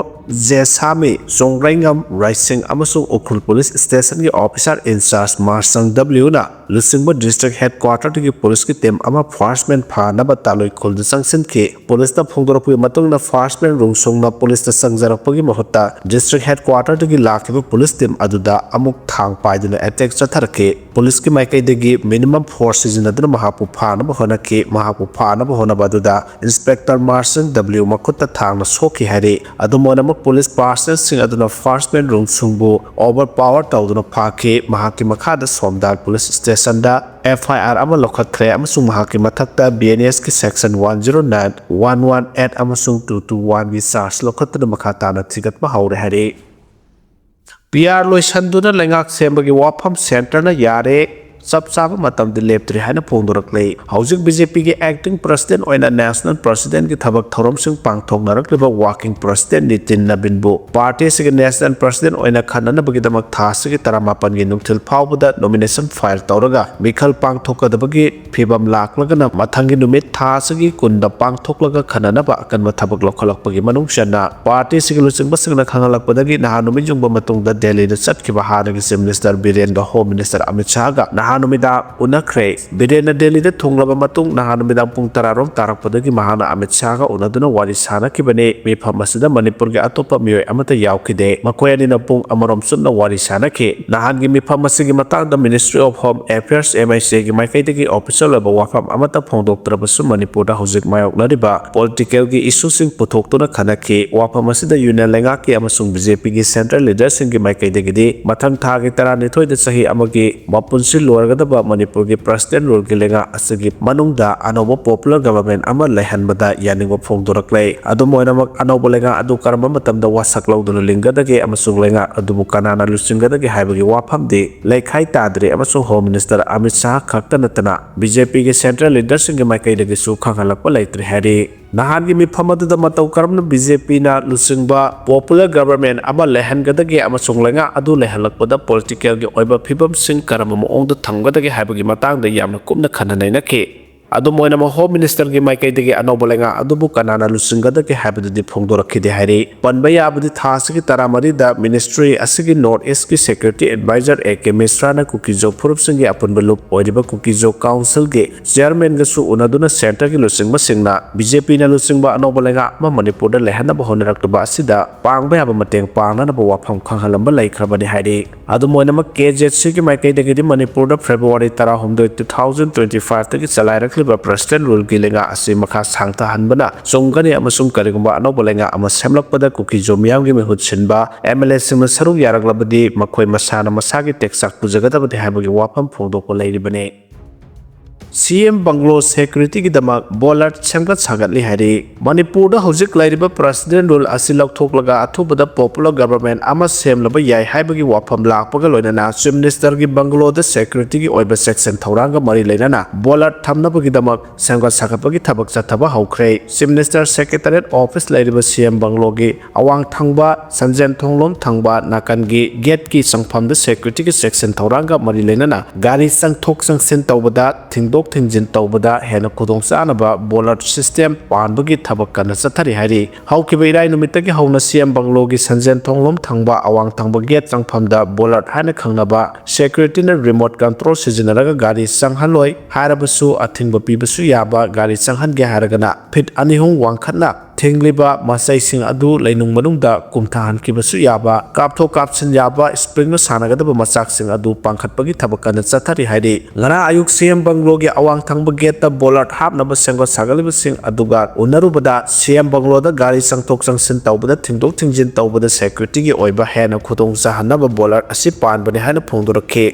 ꯖꯦꯁꯥꯃꯤ ꯆꯣꯡꯒ꯭ꯔꯩꯉꯝ ꯔꯥꯏꯁꯤꯡ ꯑꯃꯁꯨꯡ ꯎꯈ꯭ꯔꯨꯜ ꯄꯨꯂꯤꯁ ꯁ꯭ꯇꯦꯁꯟꯒꯤ ꯑꯣꯐꯤꯁꯥꯔ ꯏꯟꯆꯥꯔꯖ ꯃꯥꯔꯁꯪ ꯗꯕ꯭ꯂꯤꯌꯨꯅ ꯂꯨꯆꯤꯡꯕ ꯗꯤꯁꯇ꯭ꯔꯤꯛ ꯍꯦꯗꯀ꯭ꯋꯥꯇꯔꯗꯒꯤ ꯄꯨꯂꯤꯁꯀꯤ ꯇꯤꯝ ꯑꯃ ꯐꯥꯔꯁꯃꯦꯟ ꯐꯥꯅꯕ ꯇꯥꯂꯣꯏꯈꯨꯜꯗ ꯆꯪꯁꯤꯟꯈꯤ꯫ ꯄꯨꯂꯤꯁꯅ ꯐꯣꯡꯗꯣꯔꯛꯄꯒꯤ ꯃꯇꯨꯡ ꯏꯟꯅ ꯐꯥꯔꯁꯃꯦꯟ ꯔꯨꯡꯁꯨꯡꯅ ꯄꯨꯂꯤꯁꯇ ꯆꯪꯖꯔꯛꯄꯒꯤ ꯃꯍꯨꯠꯇ ꯗꯤꯁꯇ꯭ꯔꯤꯛ ꯍꯦꯗꯀ꯭ꯋꯥꯇꯔꯗꯒꯤ ꯂꯥꯛꯈꯤꯕ ꯄꯨꯂꯤꯁ ꯇꯤꯝ ꯑꯗꯨꯗ ꯑꯃꯨꯛ ꯊꯥꯡ ꯄꯥꯏꯗꯨꯅ ꯑꯦꯇꯦꯛ ꯆꯠꯊꯔꯛꯈꯤ꯫ ꯄꯨꯂꯤꯁꯀꯤ ꯃꯥꯏꯀꯩꯗꯒꯤ ꯃꯤꯅꯤꯃꯝ ꯐꯣꯔꯁ ꯁꯤꯖꯤꯟꯅꯗꯨꯅ ꯃꯍꯥꯛꯄꯨ ꯐꯥꯅꯕ ꯍꯣꯠꯅꯈꯤ꯫ ꯃꯍꯥꯛꯄꯨ ꯐꯥꯅꯕ ꯍꯣꯠꯅꯕ ꯑꯗꯨꯗ ꯏꯟꯁꯄꯦꯛꯇꯔ ꯃꯥꯔꯁꯟ ꯗꯕ꯭ꯂꯤꯌꯨ ꯃꯈꯨꯠꯇ ꯊꯥꯡꯅ ꯁꯣꯛꯈꯤ ꯍꯥꯏꯔꯤ꯫ ꯑꯗꯨꯝ ꯑꯣꯏꯅꯃꯛ ꯄꯨꯂꯤꯁ ꯄꯥꯔꯁꯅꯦꯜꯁꯤꯡ ꯑꯗꯨꯅ ꯐꯥꯔꯁꯃꯦꯟ ꯔꯨꯡꯁꯨꯡꯕꯨ ꯑꯣꯚꯔ ꯄꯥꯋꯔ ꯇꯧꯗꯨꯅ ꯐꯥꯈꯤ꯫ ꯃꯍꯥꯛꯀꯤ ꯃꯈꯥꯗ ꯁꯣꯝꯗꯥꯜ ꯄꯨꯂꯤꯁ ꯁ꯭ꯇꯦꯁꯟꯗ ꯑꯦꯐ ꯑꯥꯏ ꯑꯥꯔ ꯑꯃ ꯂꯧꯈꯠꯈ꯭ꯔꯦ ꯑꯃꯁꯨꯡ ꯃꯍꯥꯛꯀꯤ ꯃꯊꯛꯇ ꯕꯤ ꯑꯦꯟ ꯑꯦꯁꯀꯤ section one zero nine, one one eight ꯑꯃꯁꯨꯡ ꯇꯨ ꯇꯨ ꯋꯥꯟꯒꯤ ꯆꯥꯔꯖ ꯂꯧꯈꯠꯇꯨꯅ ꯃꯈꯥ ꯇꯥꯅ ꯊꯤꯒꯠꯄ ꯍꯧꯔꯦ ꯍꯥꯏꯔꯤ꯫ ꯄꯤ ꯑꯥꯔ ꯂꯣꯏꯁꯟꯗꯨꯅ ꯂꯩꯉꯥꯛ ꯁꯦꯝꯕꯒꯤ ꯋꯥꯐꯝ ꯁꯦꯟꯇꯔꯅ ꯌꯥꯔꯦ, ꯆꯞ ꯆꯥꯕ ꯃꯇꯝꯗꯤ ꯂꯦꯞꯇ꯭ꯔꯤ ꯍꯥꯏꯅ ꯐꯣꯡꯗꯣꯔꯛꯂꯦ꯫ ꯍꯧꯖꯤꯛ ꯕꯤ ꯖꯦ ꯄꯤꯒꯤ ꯑꯦꯛꯇꯤꯡ ꯄ꯭ꯔꯁꯤꯗꯦꯟꯠ ꯑꯣꯏꯅ ꯅꯦꯁꯅꯦꯜ ꯄ꯭ꯔꯁꯤꯗꯦꯟꯠꯀꯤ ꯊꯕꯛ ꯊꯧꯔꯝꯁꯤꯡ ꯄꯥꯡꯊꯣꯛꯅꯔꯛꯂꯤꯕ ꯋꯥꯔꯀꯤꯡ ꯄ꯭ꯔꯁꯤꯗꯦꯟꯠ ꯅꯤꯇꯤꯟ ꯅꯕꯤꯟꯕꯨ ꯄꯥꯔꯇꯤ ꯑꯁꯤꯒꯤ ꯅꯦꯁꯅꯦꯜ ꯄ꯭ꯔꯁꯤꯗꯦꯟꯠ ꯑꯣꯏꯅ ꯈꯟꯅꯅꯕꯒꯤꯗꯃꯛ ꯊꯥ ꯑꯁꯤꯒꯤ ꯇꯔꯥꯃꯥꯄꯟꯒꯤ ꯅꯨꯡꯊꯤꯜ ꯐꯥꯎꯕꯗ ꯅꯣꯃꯤꯅꯦꯁꯟ ꯐꯥꯏꯜ ꯇꯧꯔꯒ ꯃꯤꯈꯜ ꯄꯥꯡꯊꯣꯛꯀꯗꯕꯒꯤ ꯐꯤꯕꯝ ꯂꯥꯛꯂꯒꯅ ꯃꯊꯪꯒꯤ ꯅꯨꯃꯤꯠ ꯊꯥ ꯑꯁꯤꯒꯤ ꯀꯨꯟꯗ ꯄꯥꯡꯊꯣꯛꯂꯒ ꯈꯟꯅꯅꯕ ꯑꯀꯟꯕ ꯊꯕꯛ ꯂꯧꯈꯠꯂꯛꯄꯒꯤ ꯃꯅꯨꯡ ꯆꯟꯅ ꯄꯥꯔꯇꯤ ꯑꯁꯤꯒꯤ ꯂꯨꯆꯤꯡꯕꯁꯤꯡꯅ ꯈꯪꯍꯜꯂꯛꯄꯗꯒꯤ ꯅꯍꯥꯟ ꯅꯨꯃꯤꯠ ꯌꯨꯡꯕ ꯃꯇꯨꯡꯗ ꯗꯦꯜꯂꯤꯗ ꯆꯠꯈꯤꯕ ꯍꯥꯟꯅꯒꯤ ꯆꯤꯐ ꯃꯤꯅꯤꯁꯇꯔ ꯕꯤꯔꯦꯟꯒ ꯍꯣꯝ ꯃꯤꯅꯤꯁꯇꯔ ꯑꯃꯤꯠ ꯁꯥꯍꯒ ꯅꯍꯥꯟ ꯅꯨꯃꯤꯗꯥꯡ ꯎꯅꯈ꯭ꯔꯦ꯫ ꯕꯤꯔꯦꯟꯅ ꯗꯦꯜꯂꯤꯗ ꯊꯨꯡꯂꯕ ꯃꯇꯨꯡ ꯅꯍꯥꯟ ꯅꯨꯃꯤꯗꯥꯡ ꯄꯨꯡ ꯇꯔꯥ ꯔꯣꯝ ꯇꯥꯔꯛꯄꯗꯒꯤ ꯃꯍꯥꯛꯅ ꯑꯃꯤꯠ ꯁꯥꯍꯒ ꯎꯅꯗꯨꯅ ꯋꯥꯔꯤ ꯁꯥꯅꯈꯤꯕꯅꯤ꯫ ꯃꯤꯐꯝ ꯑꯁꯤꯗ ꯃꯅꯤꯄꯨꯔꯒꯤ ꯑꯇꯣꯞꯄ ꯃꯤꯑꯣꯏ ꯑꯃꯠꯇ ꯌꯥꯎꯈꯤꯗꯦ꯫ ꯃꯈꯣꯏ ꯑꯅꯤꯅ ꯄꯨꯡ ꯑꯃꯔꯣꯝ ꯆꯨꯞꯅ ꯋꯥꯔꯤ ꯁꯥꯅꯈꯤ꯫ ꯅꯍꯥꯟꯒꯤ ꯃꯤꯐꯝ ꯑꯁꯤꯒꯤ ꯃꯇꯥꯡꯗ Ministry of Home Affairs, M H A, ꯒꯤ ꯃꯥꯏꯀꯩꯗꯒꯤ official ꯑꯣꯏꯕ ꯋꯥꯐꯝ ꯑꯃꯠꯇ ꯐꯣꯡꯗꯣꯛꯇ꯭ꯔꯕꯁꯨ, ꯃꯅꯤꯄꯨꯔꯗ ꯍꯧꯖꯤꯛ ꯃꯥꯌꯣꯛꯅꯔꯤꯕ political ꯒꯤ issue ꯁꯤꯡ ꯄꯨꯊꯣꯛꯇꯨꯅ ꯈꯟꯅꯈꯤ꯫ ꯋꯥꯐꯝ ꯑꯁꯤꯗ Union ꯂꯩꯉꯥꯛꯀꯤ ꯑꯃꯁꯨꯡ B J P ꯒꯤ central leader ꯁꯤꯡꯒꯤ ꯃꯥꯏꯀꯩꯗꯒꯤꯗꯤ ꯃꯊꯪ ꯊꯥꯒꯤ ꯇꯔꯥꯅꯤꯊꯣꯏꯗ ꯆꯍꯤ ꯑꯃꯒꯤ ꯃꯄꯨꯟꯁꯤ ꯂꯣꯏꯔꯒꯗꯕ ꯃꯅꯤꯄꯨꯔꯒꯤ President Rule ꯒꯤ ꯂꯩꯉꯥꯛ ꯑꯁꯤꯒꯤ ꯃꯅꯨꯡꯗ ꯑꯅꯧꯕ popular government ꯑꯃ ꯂꯩꯍꯟꯕꯗ ꯌꯥꯅꯤꯡꯕ ꯐꯣꯡꯗꯣꯔꯛꯂꯦ꯫ ꯑꯗꯨꯝ ꯑꯣꯏꯅꯃꯛ, ꯑꯅꯧꯕ ꯂꯩꯉꯥꯛ ꯑꯗꯨ ꯀꯔꯝꯕ ꯃꯇꯝꯗ ꯋꯥꯁꯛ ꯂꯧꯗꯨꯅ ꯂꯤꯡꯒꯗꯒꯦ ꯑꯃꯁꯨꯡ ꯂꯩꯉꯥꯛ ꯑꯗꯨꯕꯨ ꯀꯅꯥꯅ ꯂꯨꯆꯤꯡꯒꯗꯒꯦ ꯍꯥꯏꯕꯒꯤ ꯋꯥꯐꯝꯗꯤ ꯂꯩꯈꯥꯏ ꯇꯥꯗ꯭ꯔꯤ ꯑꯃꯁꯨꯡ Home Minister ꯑꯃꯤꯠ ꯁꯥꯍ ꯈꯛꯇ ꯅꯠꯇꯅ B J P ꯒꯤ central leader ꯁꯤꯡꯒꯤ ꯃꯥꯏꯀꯩꯗꯒꯤꯁꯨ ꯈꯪꯍꯜꯂꯛꯄ ꯂꯩꯇ꯭ꯔꯤ ꯍꯥꯏꯔꯤ꯫ ꯅꯍꯥꯟꯒꯤ ꯃꯤꯐꯝ ꯑꯗꯨꯗ ꯃꯇꯧ ꯀꯔꯝꯅ B J P ꯅ ꯂꯨꯆꯤꯡꯕ popular government ꯑꯃ ꯂꯩꯍꯟꯒꯗꯒꯦ ꯑꯃꯁꯨꯡ ꯂꯩꯉꯥꯛ ꯑꯗꯨ ꯂꯩꯍꯜꯂꯛꯄꯗ political ꯒꯤ ꯑꯣꯏꯕ ꯐꯤꯕꯝꯁꯤꯡ ꯀꯔꯝꯕ ꯃꯑꯣꯡꯗ ꯊꯝꯒꯗꯒꯦ ꯍꯥꯏꯕꯒꯤ ꯃꯇꯥꯡꯗ ꯌꯥꯝꯅ ꯀꯨꯞꯅ ꯈꯟꯅ ꯅꯩꯅꯈꯤ꯫ ꯑꯗꯨꯝ ꯑꯣꯏꯅꯃꯛ, Home Minister ꯒꯤ ꯃꯥꯏꯀꯩꯗꯒꯤ ꯑꯅꯧꯕ ꯂꯩꯉꯥꯛ ꯑꯗꯨꯕꯨ ꯀꯅꯥꯅ ꯂꯨꯆꯤꯡꯒꯗꯒꯦ ꯍꯥꯏꯕꯗꯨꯗꯤ ꯐꯣꯡꯗꯣꯔꯛꯈꯤꯗꯦ ꯍꯥꯏꯔꯤ꯫ ꯄꯟꯕ ꯌꯥꯕꯗꯤ, ꯊꯥ ꯑꯁꯤꯒꯤ ꯇꯔꯥꯃꯔꯤꯗ ministry ꯑꯁꯤꯒꯤ North East ꯀꯤ Security Advisor A K Mishra ꯅ ꯀꯨꯀꯤꯖꯣ ꯐꯨꯔꯨꯞꯁꯤꯡꯒꯤ ꯑꯄꯨꯟꯕ ꯂꯨꯞ ꯑꯣꯏꯔꯤꯕ ꯀꯨꯀꯤꯖꯣ Council ꯒꯤ chairman ꯒꯁꯨ ꯎꯅꯗꯨꯅ centre ꯒꯤ ꯂꯨꯆꯤꯡꯕꯁꯤꯡꯅ B J P ꯅ ꯂꯨꯆꯤꯡꯕ ꯑꯅꯧꯕ ꯂꯩꯉꯥꯛ ꯑꯃ ꯃꯅꯤꯄꯨꯔꯗ ꯂꯩꯍꯟꯅꯕ ꯍꯣꯠꯅꯔꯛꯂꯤꯕ ꯑꯁꯤꯗ ꯄꯥꯡꯕ ꯌꯥꯕ ꯃꯇꯦꯡ ꯄꯥꯡꯅꯅꯕ ꯋꯥꯐꯝ ꯈꯪꯍꯜꯂꯝꯕ ꯂꯩꯈ꯭ꯔꯕꯅꯤ ꯍꯥꯏꯔꯤ꯫ ꯑꯗꯨꯝ ꯑꯣꯏꯅꯃꯛ, K Z C ꯒꯤ ꯃꯥꯏꯀꯩꯗꯒꯤꯗꯤ ꯃꯅꯤꯄꯨꯔꯗ February ꯇꯔꯥꯍꯨꯝꯗꯣꯏ, two thousand twenty five ꯇꯒꯤ ꯆꯂꯥꯏꯔꯛꯂꯤꯕ President Rule ꯒꯤ ꯂꯩꯉꯥꯛ ꯑꯁꯤ ꯃꯈꯥ ꯁꯥꯡꯊꯍꯟꯕꯅ ꯆꯨꯝꯒꯅꯤ ꯑꯃꯁꯨꯡ ꯀꯔꯤꯒꯨꯝꯕ ꯑꯅꯧꯕ ꯂꯩꯉꯥꯛ ꯑꯃ ꯁꯦꯝꯂꯛꯄꯗ ꯀꯨꯀꯤꯖꯣ ꯃꯤꯌꯥꯝꯒꯤ ꯃꯤꯍꯨꯠ ꯁꯤꯟꯕ M L A ꯁꯤꯡꯅ ꯁꯔꯨꯛ ꯌꯥꯔꯛꯂꯕꯗꯤ ꯃꯈꯣꯏ ꯃꯁꯥꯅ ꯃꯁꯥꯒꯤ ꯇꯦꯛꯆꯥꯛ ꯄꯨꯖꯒꯗꯕꯅꯤ ꯍꯥꯏꯕꯒꯤ ꯋꯥꯐꯝ ꯐꯣꯡꯗꯣꯛꯄ ꯂꯩꯔꯤꯕꯅꯤ꯫ C M bungalow security ꯒꯤꯗꯃꯛ ꯕꯣꯂꯔ ꯁꯦꯝꯒꯠ ꯁꯥꯒꯠꯂꯤ ꯍꯥꯏꯔꯤ꯫ ꯃꯅꯤꯄꯨꯔꯗ ꯍꯧꯖꯤꯛ ꯂꯩꯔꯤꯕ President Rule ꯑꯁꯤ ꯂꯧꯊꯣꯛꯂꯒ ꯑꯊꯨꯕꯗ popular government ꯑꯃ ꯁꯦꯝꯂꯕ ꯌꯥꯏ ꯍꯥꯏꯕꯒꯤ ꯋꯥꯐꯝ ꯂꯥꯛꯄꯒ ꯂꯣꯏꯅꯅ Chief Minister ꯒꯤ bungalow ꯗ security ꯒꯤ ꯑꯣꯏꯕ section ꯊꯧꯔꯥꯡꯒ ꯃꯔꯤ ꯂꯩꯅꯅ ꯕꯣꯂꯔ ꯊꯝꯅꯕꯒꯤꯗꯃꯛ ꯁꯦꯝꯒꯠ ꯁꯥꯒꯠꯄꯒꯤ ꯊꯕꯛ ꯆꯠꯊꯕ ꯍꯧꯈ꯭ꯔꯦ꯫ Chief Minister Secretariat Office ꯂꯩꯔꯤꯕ C M bungalow ꯒꯤ ꯑꯋꯥꯡ ꯊꯪꯕ, ꯁꯟꯖꯦꯟ ꯊꯣꯡꯂꯣꯝ ꯊꯪꯕ ꯅꯥꯀꯟꯒꯤ gate ꯀꯤ ꯆꯪꯐꯝꯗ security ꯒꯤ section ꯊꯧꯔꯥꯡꯒ ꯃꯔꯤ ꯂꯩꯅꯅ ꯒꯥꯔꯤ ꯆꯪꯊꯣꯛ ꯆꯪꯁꯤꯟ ꯇꯧꯕꯗ ꯊꯤꯡꯗꯣꯛ ꯊꯤꯡꯖꯤꯟ ꯇꯧꯕꯗ ꯍꯦꯟꯅ ꯈꯨꯗꯣꯡꯆꯥꯅꯕ ꯕꯣꯂꯔꯠ ꯁꯤꯁꯇꯦꯝ ꯄꯥꯟꯕꯒꯤ ꯊꯕꯛ ꯀꯟꯅ ꯆꯠꯊꯔꯤ ꯍꯥꯏꯔꯤ꯫ ꯍꯧꯈꯤꯕ ꯏꯔꯥꯏ ꯅꯨꯃꯤꯠꯇꯒꯤ ꯍꯧꯅ ꯁꯤ ꯑꯦꯝ ꯕꯪꯒꯂꯣꯒꯤ ꯁꯟꯖꯦꯟ ꯊꯣꯡꯂꯣꯝ ꯊꯪꯕ ꯑꯋꯥꯡ ꯊꯪꯕ ꯒꯦꯠ ꯆꯪꯐꯝꯗ ꯕꯣꯂꯔꯠ ꯍꯥꯏꯅ ꯈꯪꯅꯕ ꯁꯦꯀ꯭ꯌꯨꯔꯤꯇꯤꯅ ꯔꯤꯃꯣꯠ ꯀꯟꯇ꯭ꯔꯣꯜ ꯁꯤꯖꯤꯟꯅꯔꯒ ꯒꯥꯔꯤ ꯆꯪꯍꯜꯂꯣꯏ ꯍꯥꯏꯔꯕꯁꯨ ꯑꯊꯤꯡꯕ ꯄꯤꯕꯁꯨ ꯌꯥꯕ, ꯒꯥꯔꯤ ꯆꯪꯍꯟꯒꯦ ꯍꯥꯏꯔꯒꯅ ꯐꯤꯠ ꯑꯅꯤ ꯑꯍꯨꯝ ꯋꯥꯡꯈꯠꯅ ꯊꯤꯡꯂꯤꯕ ꯃꯆꯩꯁꯤꯡ ꯑꯗꯨ ꯂꯩꯅꯨꯡ ꯃꯅꯨꯡꯗ ꯀꯨꯝꯊꯍꯟꯈꯤꯕꯁꯨ ꯌꯥꯕ, ꯀꯥꯞꯊꯣꯛ ꯀꯥꯞꯁꯤꯟ ꯌꯥꯕ ꯁ꯭ꯄ꯭ꯔꯤꯡꯅ ꯁꯥꯟꯅꯒꯗꯕ ꯃꯆꯥꯛꯁꯤꯡ ꯑꯗꯨ ꯄꯥꯟꯈꯠꯄꯒꯤ ꯊꯕꯛ ꯀꯟꯅ ꯆꯠꯊꯔꯤ ꯍꯥꯏꯔꯤ꯫ ꯉꯔꯥꯡ ꯑꯌꯨꯛ ꯁꯤ ꯑꯦꯝ ꯕꯪꯒ꯭ꯂꯣꯒꯤ ꯑꯋꯥꯡ ꯊꯪꯕ ꯒꯦꯠꯇ ꯕꯣꯂꯔꯠ ꯍꯥꯞꯅꯕ ꯁꯦꯝꯒꯠ ꯁꯥꯒꯠꯂꯤꯕꯁꯤꯡ ꯑꯗꯨꯒ ꯎꯅꯔꯨꯕꯗ ꯁꯤ ꯑꯦꯝ ꯕꯪꯒ꯭ꯂꯣꯗ ꯒꯥꯔꯤ ꯆꯪꯊꯣꯛ ꯆꯪꯁꯤꯟ ꯇꯧꯕꯗ, ꯊꯤꯡꯗꯣꯛ ꯊꯤꯡꯖꯤꯟ ꯇꯧꯕꯗ ꯁꯦꯀ꯭ꯌꯨꯔꯤꯇꯤꯒꯤ ꯑꯣꯏꯕ ꯍꯦꯟꯅ ꯈꯨꯗꯣꯡ ꯆꯥꯍꯟꯅꯕ ꯕꯣꯂꯔꯠ ꯑꯁꯤ ꯄꯥꯟꯕꯅꯤ ꯍꯥꯏꯅ ꯐꯣꯡꯗꯣꯔꯛꯈꯤ꯫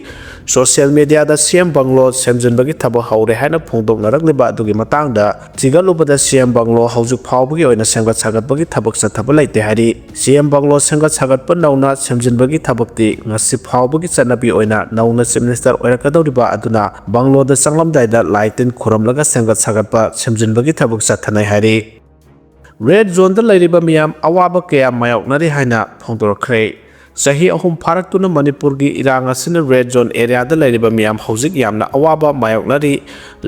ꯁꯣꯁꯤꯌꯦꯜ ꯃꯤꯗꯤꯌꯥꯗ ꯁꯤ ꯑꯦꯝ ꯕꯪꯒ꯭ꯂꯣ ꯁꯦꯝꯖꯤꯟꯕꯒꯤ ꯊꯕꯛ ꯍꯧꯔꯦ ꯍꯥꯏꯅ ꯐꯣꯡꯗꯣꯛꯅꯔꯛꯂꯤꯕ ꯑꯗꯨꯒꯤ ꯃꯇꯥꯡꯗ ꯊꯤꯒꯠꯂꯨꯕꯗ ꯁꯤ ꯑꯦꯝ ꯕꯪꯒ꯭ꯂꯣ ꯍꯧꯖꯤꯛ ꯐꯥꯎꯕꯒꯤ ꯑꯣꯏꯅ ꯁꯦꯝꯒꯠ ꯁꯥꯒꯠꯄꯒꯤ ꯊꯕꯛ ꯆꯠꯊꯕ ꯂꯩꯇꯦ ꯍꯥꯏꯔꯤ꯫ ꯁꯤ ꯑꯦꯝ ꯕꯪꯒ꯭ꯂꯣ ꯁꯦꯝꯒꯠ ꯁꯥꯒꯠꯄ ꯅꯧꯅ ꯁꯦꯝꯖꯤꯟꯕꯒꯤ ꯊꯕꯛꯇꯤ ꯉꯁꯤ ꯐꯥꯎꯕꯒꯤ ꯆꯠꯅꯕꯤ ꯑꯣꯏꯅ ꯅꯧꯅ ꯆꯤꯐ ꯃꯤꯅꯤꯁꯇꯔ ꯑꯣꯏꯔꯛꯀꯗꯧꯔꯤꯕ ꯑꯗꯨꯅ ꯕꯪꯒ꯭ꯂꯣꯗ ꯆꯪꯂꯝꯗꯥꯏꯗ ꯂꯥꯏ ꯇꯤꯟ ꯈꯨꯔꯝꯂꯒ ꯁꯦꯝꯒꯠ ꯁꯥꯒꯠꯄ ꯁꯦꯝꯖꯤꯟꯕꯒꯤ ꯊꯕꯛ ꯆꯠꯊꯅꯩ ꯍꯥꯏꯔꯤ꯫ ꯔꯦꯗ ꯖꯣꯟꯗ ꯂꯩꯔꯤꯕ ꯃꯤꯌꯥꯝ ꯑꯋꯥꯕ ꯀꯌꯥ ꯃꯥꯌꯣꯛꯅꯔꯤ ꯍꯥꯏꯅ ꯐꯣꯡꯗꯣꯔꯛꯈ꯭ꯔꯦ꯫ ꯆꯍꯤ ꯑꯍꯨꯝ ꯐꯥꯔꯛꯇꯨꯅ ꯃꯅꯤꯄꯨꯔꯒꯤ ꯏꯔꯥꯡ ꯑꯁꯤꯅ ꯔꯦꯗ ꯖꯣꯟ ꯑꯦꯔꯤꯌꯥꯗ ꯂꯩꯔꯤꯕ ꯃꯤꯌꯥꯝ ꯍꯧꯖꯤꯛ ꯌꯥꯝꯅ ꯑꯋꯥꯕ ꯃꯥꯌꯣꯛꯅꯔꯤ꯫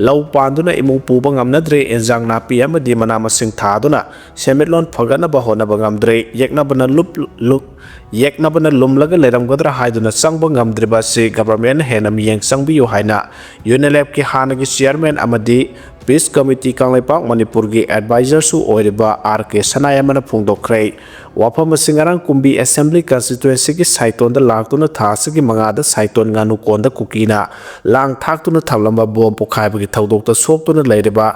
ꯂꯧ ꯄꯥꯟꯗꯨꯅ ꯏꯃꯨꯡ ꯄꯨꯕ ꯉꯝꯅꯗ꯭ꯔꯦ, ꯏꯟꯖꯥꯡ ꯅꯥꯄꯤ ꯑꯃꯗꯤ ꯃꯅꯥ ꯃꯁꯤꯡ ꯊꯥꯗꯨꯅ ꯁꯦꯟꯃꯤꯠꯂꯣꯟ ꯐꯒꯠꯅꯕ ꯍꯣꯠꯅꯕ ꯉꯝꯗ꯭ꯔꯦ, ꯌꯦꯛꯅꯕꯅ ꯂꯨꯞ-, ꯂꯨꯞ-, ꯌꯦꯛꯅꯕꯅ ꯂꯨꯝꯂꯒ ꯂꯩꯔꯝꯒꯗ꯭ꯔꯥ ꯍꯥꯏꯗꯨꯅ ꯆꯪꯕ ꯉꯝꯗ꯭ꯔꯤꯕ ꯑꯁꯤ ꯒꯚꯔꯟꯃꯦꯟꯠꯅ ꯍꯦꯟꯅ ꯃꯤꯠꯌꯦꯡ ꯆꯪꯕꯤꯌꯨ ꯍꯥꯏꯅ ꯌꯨꯅꯤꯂꯦꯞꯀꯤ ꯍꯥꯟꯅꯒꯤ ꯆꯤꯌꯔꯃꯦꯟ ꯑꯃꯗꯤ ꯄꯤꯁ ꯀꯃꯤꯇꯤ ꯀꯪꯂꯩꯄꯥꯛ ꯃꯅꯤꯄꯨꯔꯒꯤ ꯑꯦꯗꯚꯥꯏꯖꯔꯁꯨ ꯑꯣꯏꯔꯤꯕ ꯑꯥꯔ ꯀꯦ ꯁꯅꯥꯌꯥꯝꯕꯅ ꯐꯣꯡꯗꯣꯛꯈ꯭ꯔꯦ꯫ ꯋꯥꯐꯝ ꯑꯁꯤ ꯉꯔꯥꯡ ꯀꯨꯝꯕꯤ ꯑꯦꯁꯦꯝꯕ꯭ꯂꯤ ꯀꯟꯁꯇꯤꯇ꯭ꯋꯦꯟꯁꯤꯒꯤ ꯁꯥꯏꯇꯣꯟꯗ ꯂꯥꯛꯇꯨꯅ ꯊꯥ ꯑꯁꯤꯒꯤ ꯃꯉꯥꯗ ꯁꯥꯏꯇꯣꯟ ꯉꯥꯅꯨꯀꯣꯟꯗ ꯀꯨꯀꯤꯅ ꯂꯥꯡ ꯊꯥꯛꯇꯨꯅ ꯊꯝꯂꯝꯕ ꯕꯣꯝ ꯄꯣꯈꯥꯏꯕꯒꯤ ꯊꯧꯗꯣꯛꯇ ꯁꯣꯛꯇꯨꯅ ꯂꯩꯔꯤꯕ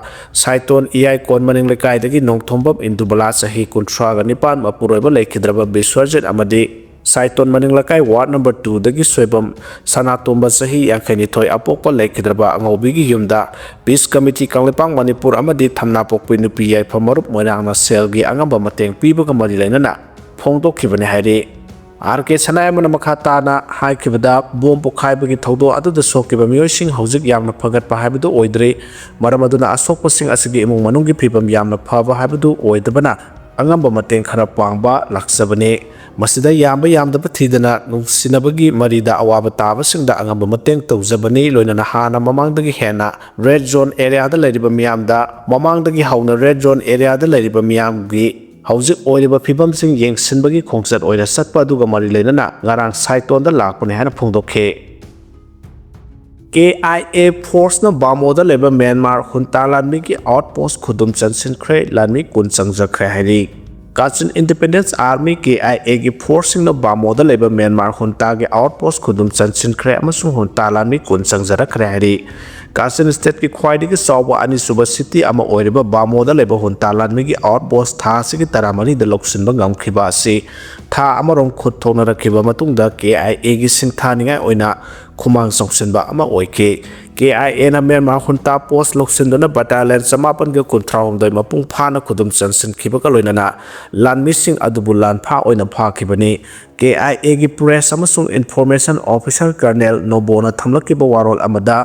ꯁꯥꯏꯇꯣꯟ ꯏꯌꯥꯏꯀꯣꯟ ꯃꯅꯤꯡ ꯂꯩꯀꯥꯏꯗꯒꯤ ꯅꯣꯡꯊꯣꯝꯕꯝ ꯏꯟꯗꯨꯕꯂꯥ ꯆꯍꯤ ꯀꯨꯟꯊ꯭ꯔꯥꯒ ꯅꯤꯄꯥꯟ ꯃꯄꯨꯔꯣꯏꯕ ꯂꯩꯈꯤꯗ꯭ꯔꯕ ꯕꯤꯁ꯭ꯋꯔꯖꯤꯠ ꯑꯃꯗꯤ ꯁꯥꯏꯇꯣꯟ ꯃꯅꯤꯡ ꯂꯩꯀꯥꯏ ꯋꯥꯔꯗ ꯅꯝꯕꯔ ꯇꯨꯗꯒꯤ ꯁꯣꯏꯕꯝ ꯁꯅꯥꯇꯣꯝꯕ ꯆꯍꯤ ꯌꯥꯡꯈꯩꯅꯤꯊꯣꯏ ꯑꯄꯣꯛꯄ ꯂꯩꯈꯤꯗ꯭ꯔꯕ ꯑꯉꯧꯕꯤꯒꯤ ꯌꯨꯝꯗ ꯄꯤꯁ ꯀꯃꯤꯇꯤ ꯀꯪꯂꯩꯄꯥꯛ ꯃꯅꯤꯄꯨꯔ ꯑꯃꯗꯤ ꯊꯝꯅꯥꯄꯣꯛꯄꯤ ꯅꯨꯄꯤ ꯌꯥꯏꯐ ꯃꯔꯨꯞ ꯃꯣꯏꯔꯥꯡꯅ ꯁꯦꯜꯒꯤ ꯑꯉꯝꯕ ꯃꯇꯦꯡ ꯄꯤꯕꯒ ꯃꯔꯤ ꯂꯩꯅꯅ ꯐꯣꯡꯗꯣꯛꯈꯤꯕꯅꯤ ꯍꯥꯏꯔꯤ꯫ ꯑꯥꯔ ꯀꯦ ꯁꯅꯥꯌꯥꯝꯕꯅ ꯃꯈꯥ ꯇꯥꯅ ꯍꯥꯏꯈꯤꯕꯗ, ꯕꯣꯝ ꯄꯣꯈꯥꯏꯕꯒꯤ ꯊꯧꯗꯣꯛ ꯑꯗꯨꯗ ꯁꯣꯛꯈꯤꯕ ꯃꯤꯑꯣꯏꯁꯤꯡ ꯍꯧꯖꯤꯛ ꯌꯥꯝꯅ ꯐꯒꯠꯄ ꯍꯥꯏꯕꯗꯨ ꯑꯣꯏꯗ꯭ꯔꯤ꯫ ꯃꯔꯝ ꯑꯗꯨꯅ ꯑꯁꯣꯛꯄꯁꯤꯡ ꯑꯁꯤꯒꯤ ꯏꯃꯨꯡ ꯃꯅꯨꯡꯒꯤ ꯐꯤꯕꯝ ꯌꯥꯝꯅ ꯐꯕ ꯍꯥꯏꯕꯗꯨ ꯑꯣꯏꯗꯕꯅ ꯑꯉꯝꯕ ꯃꯇꯦꯡ ꯈꯔ ꯄꯥꯡꯕ ꯂꯥꯛꯆꯕꯅꯤ꯫ ꯃꯁꯤꯗ ꯌꯥꯝꯕ ꯌꯥꯝꯗꯕ ꯊꯤꯗꯅ ꯅꯨꯡꯁꯤꯅꯕꯒꯤ ꯃꯔꯤꯗ ꯑꯋꯥꯕ ꯇꯥꯕꯁꯤꯡꯗ ꯑꯉꯝꯕ ꯃꯇꯦꯡ ꯇꯧꯖꯕꯅꯤ꯫ ꯂꯣꯏꯅꯅ ꯍꯥꯟꯅ ꯃꯃꯥꯡꯗꯒꯤ ꯍꯦꯟꯅ red zone area ꯗ ꯂꯩꯔꯤꯕ ꯃꯤꯌꯥꯝꯗ, ꯃꯃꯥꯡꯗꯒꯤ ꯍꯧꯅ red zone area ꯗ ꯂꯩꯔꯤꯕ ꯃꯤꯌꯥꯝꯒꯤ ꯍꯧꯖꯤꯛ ꯑꯣꯏꯔꯤꯕ ꯐꯤꯕꯝꯁꯤꯡ ꯌꯦꯡꯁꯤꯟꯕꯒꯤ ꯈꯣꯡꯆꯠ ꯑꯣꯏꯅ ꯆꯠꯄ ꯑꯗꯨꯒ ꯃꯔꯤ ꯂꯩꯅꯅ ꯉꯔꯥꯡ ꯁꯥꯏꯇꯣꯟꯗ ꯂꯥꯛꯄꯅꯤ ꯍꯥꯏꯅ ꯐꯣꯡꯗꯣꯛꯈꯤ꯫ K I A force ꯅ ꯕꯥꯃꯣꯗ ꯂꯩꯕ ꯃ꯭ꯌꯥꯟꯃꯥꯔ ꯍꯨꯟꯇꯥ ꯂꯥꯟꯃꯤꯒꯤ outpost ꯈꯨꯗꯨꯝ ꯆꯟꯁꯤꯟꯈ꯭ꯔꯦ, ꯂꯥꯟꯃꯤ ꯀꯨꯟ ꯆꯪꯖꯈ꯭ꯔꯦ ꯍꯥꯏꯔꯤ꯫ Kachin Independence Army, K I A ꯒꯤ force ꯁꯤꯡꯅ ꯕꯥꯃꯣꯗ ꯂꯩꯕ ꯃ꯭ꯌꯥꯟꯃꯥꯔ ꯍꯨꯟꯇꯥꯒꯤ outpost ꯈꯨꯗꯨꯝ ꯆꯟꯁꯤꯟꯈ꯭ꯔꯦ ꯑꯃꯁꯨꯡ ꯍꯨꯟꯇꯥ ꯂꯥꯟꯃꯤ ꯀꯨꯟ ꯆꯪꯖꯔꯛꯈ꯭ꯔꯦ ꯍꯥꯏꯔꯤ꯫ Kachin state ꯀꯤ ꯈ꯭ꯋꯥꯏꯗꯒꯤ ꯆꯥꯎꯕ ꯑꯅꯤꯁꯨꯕ city ꯑꯃ ꯑꯣꯏꯔꯤꯕ ꯕꯥꯃꯣꯗ ꯂꯩꯕ ꯍꯨꯟꯇꯥ ꯂꯥꯟꯃꯤꯒꯤ outpost ꯊꯥ ꯑꯁꯤꯒꯤ ꯇꯔꯥꯃꯔꯤꯗ ꯂꯧꯁꯤꯟꯕ ꯉꯝꯈꯤꯕ ꯑꯁꯤ ꯊꯥ ꯑꯃꯔꯣꯝ ꯈꯨꯠ ꯊꯣꯛꯅꯔꯛꯈꯤꯕ ꯃꯇꯨꯡꯗ K I A ꯒꯤ ꯁꯤꯡꯊꯥꯅꯤꯡꯉꯥꯏ ꯑꯣꯏꯅ ꯈꯨꯃꯥꯡ ꯆꯥꯎꯁꯤꯟꯕ ꯑꯃ ꯑꯣꯏꯈꯤ꯫ K I A ꯅ ꯃ꯭ꯌꯥꯟꯃꯥꯔ ꯍꯨꯟꯇꯥ post ꯂꯧꯁꯤꯟꯗꯨꯅ battalion ꯆꯃꯥꯄꯟꯒ ꯀꯨꯟꯊ꯭ꯔꯥꯍꯨꯝꯗꯣꯏ ꯃꯄꯨꯡ ꯐꯥꯅ ꯈꯨꯗꯨꯝ ꯆꯟꯁꯤꯟꯈꯤꯕꯒ ꯂꯣꯏꯅꯅ ꯂꯥꯟꯃꯤꯁꯤꯡ ꯑꯗꯨꯕꯨ ꯂꯥꯟꯐꯥ ꯑꯣꯏꯅ ꯐꯥꯈꯤꯕꯅꯤ꯫ K I A ꯒꯤ press ꯑꯃꯁꯨꯡ information officer Colonel Nobo ꯅ ꯊꯝꯂꯛꯈꯤꯕ ꯋꯥꯔꯣꯜ ꯑꯃꯗ,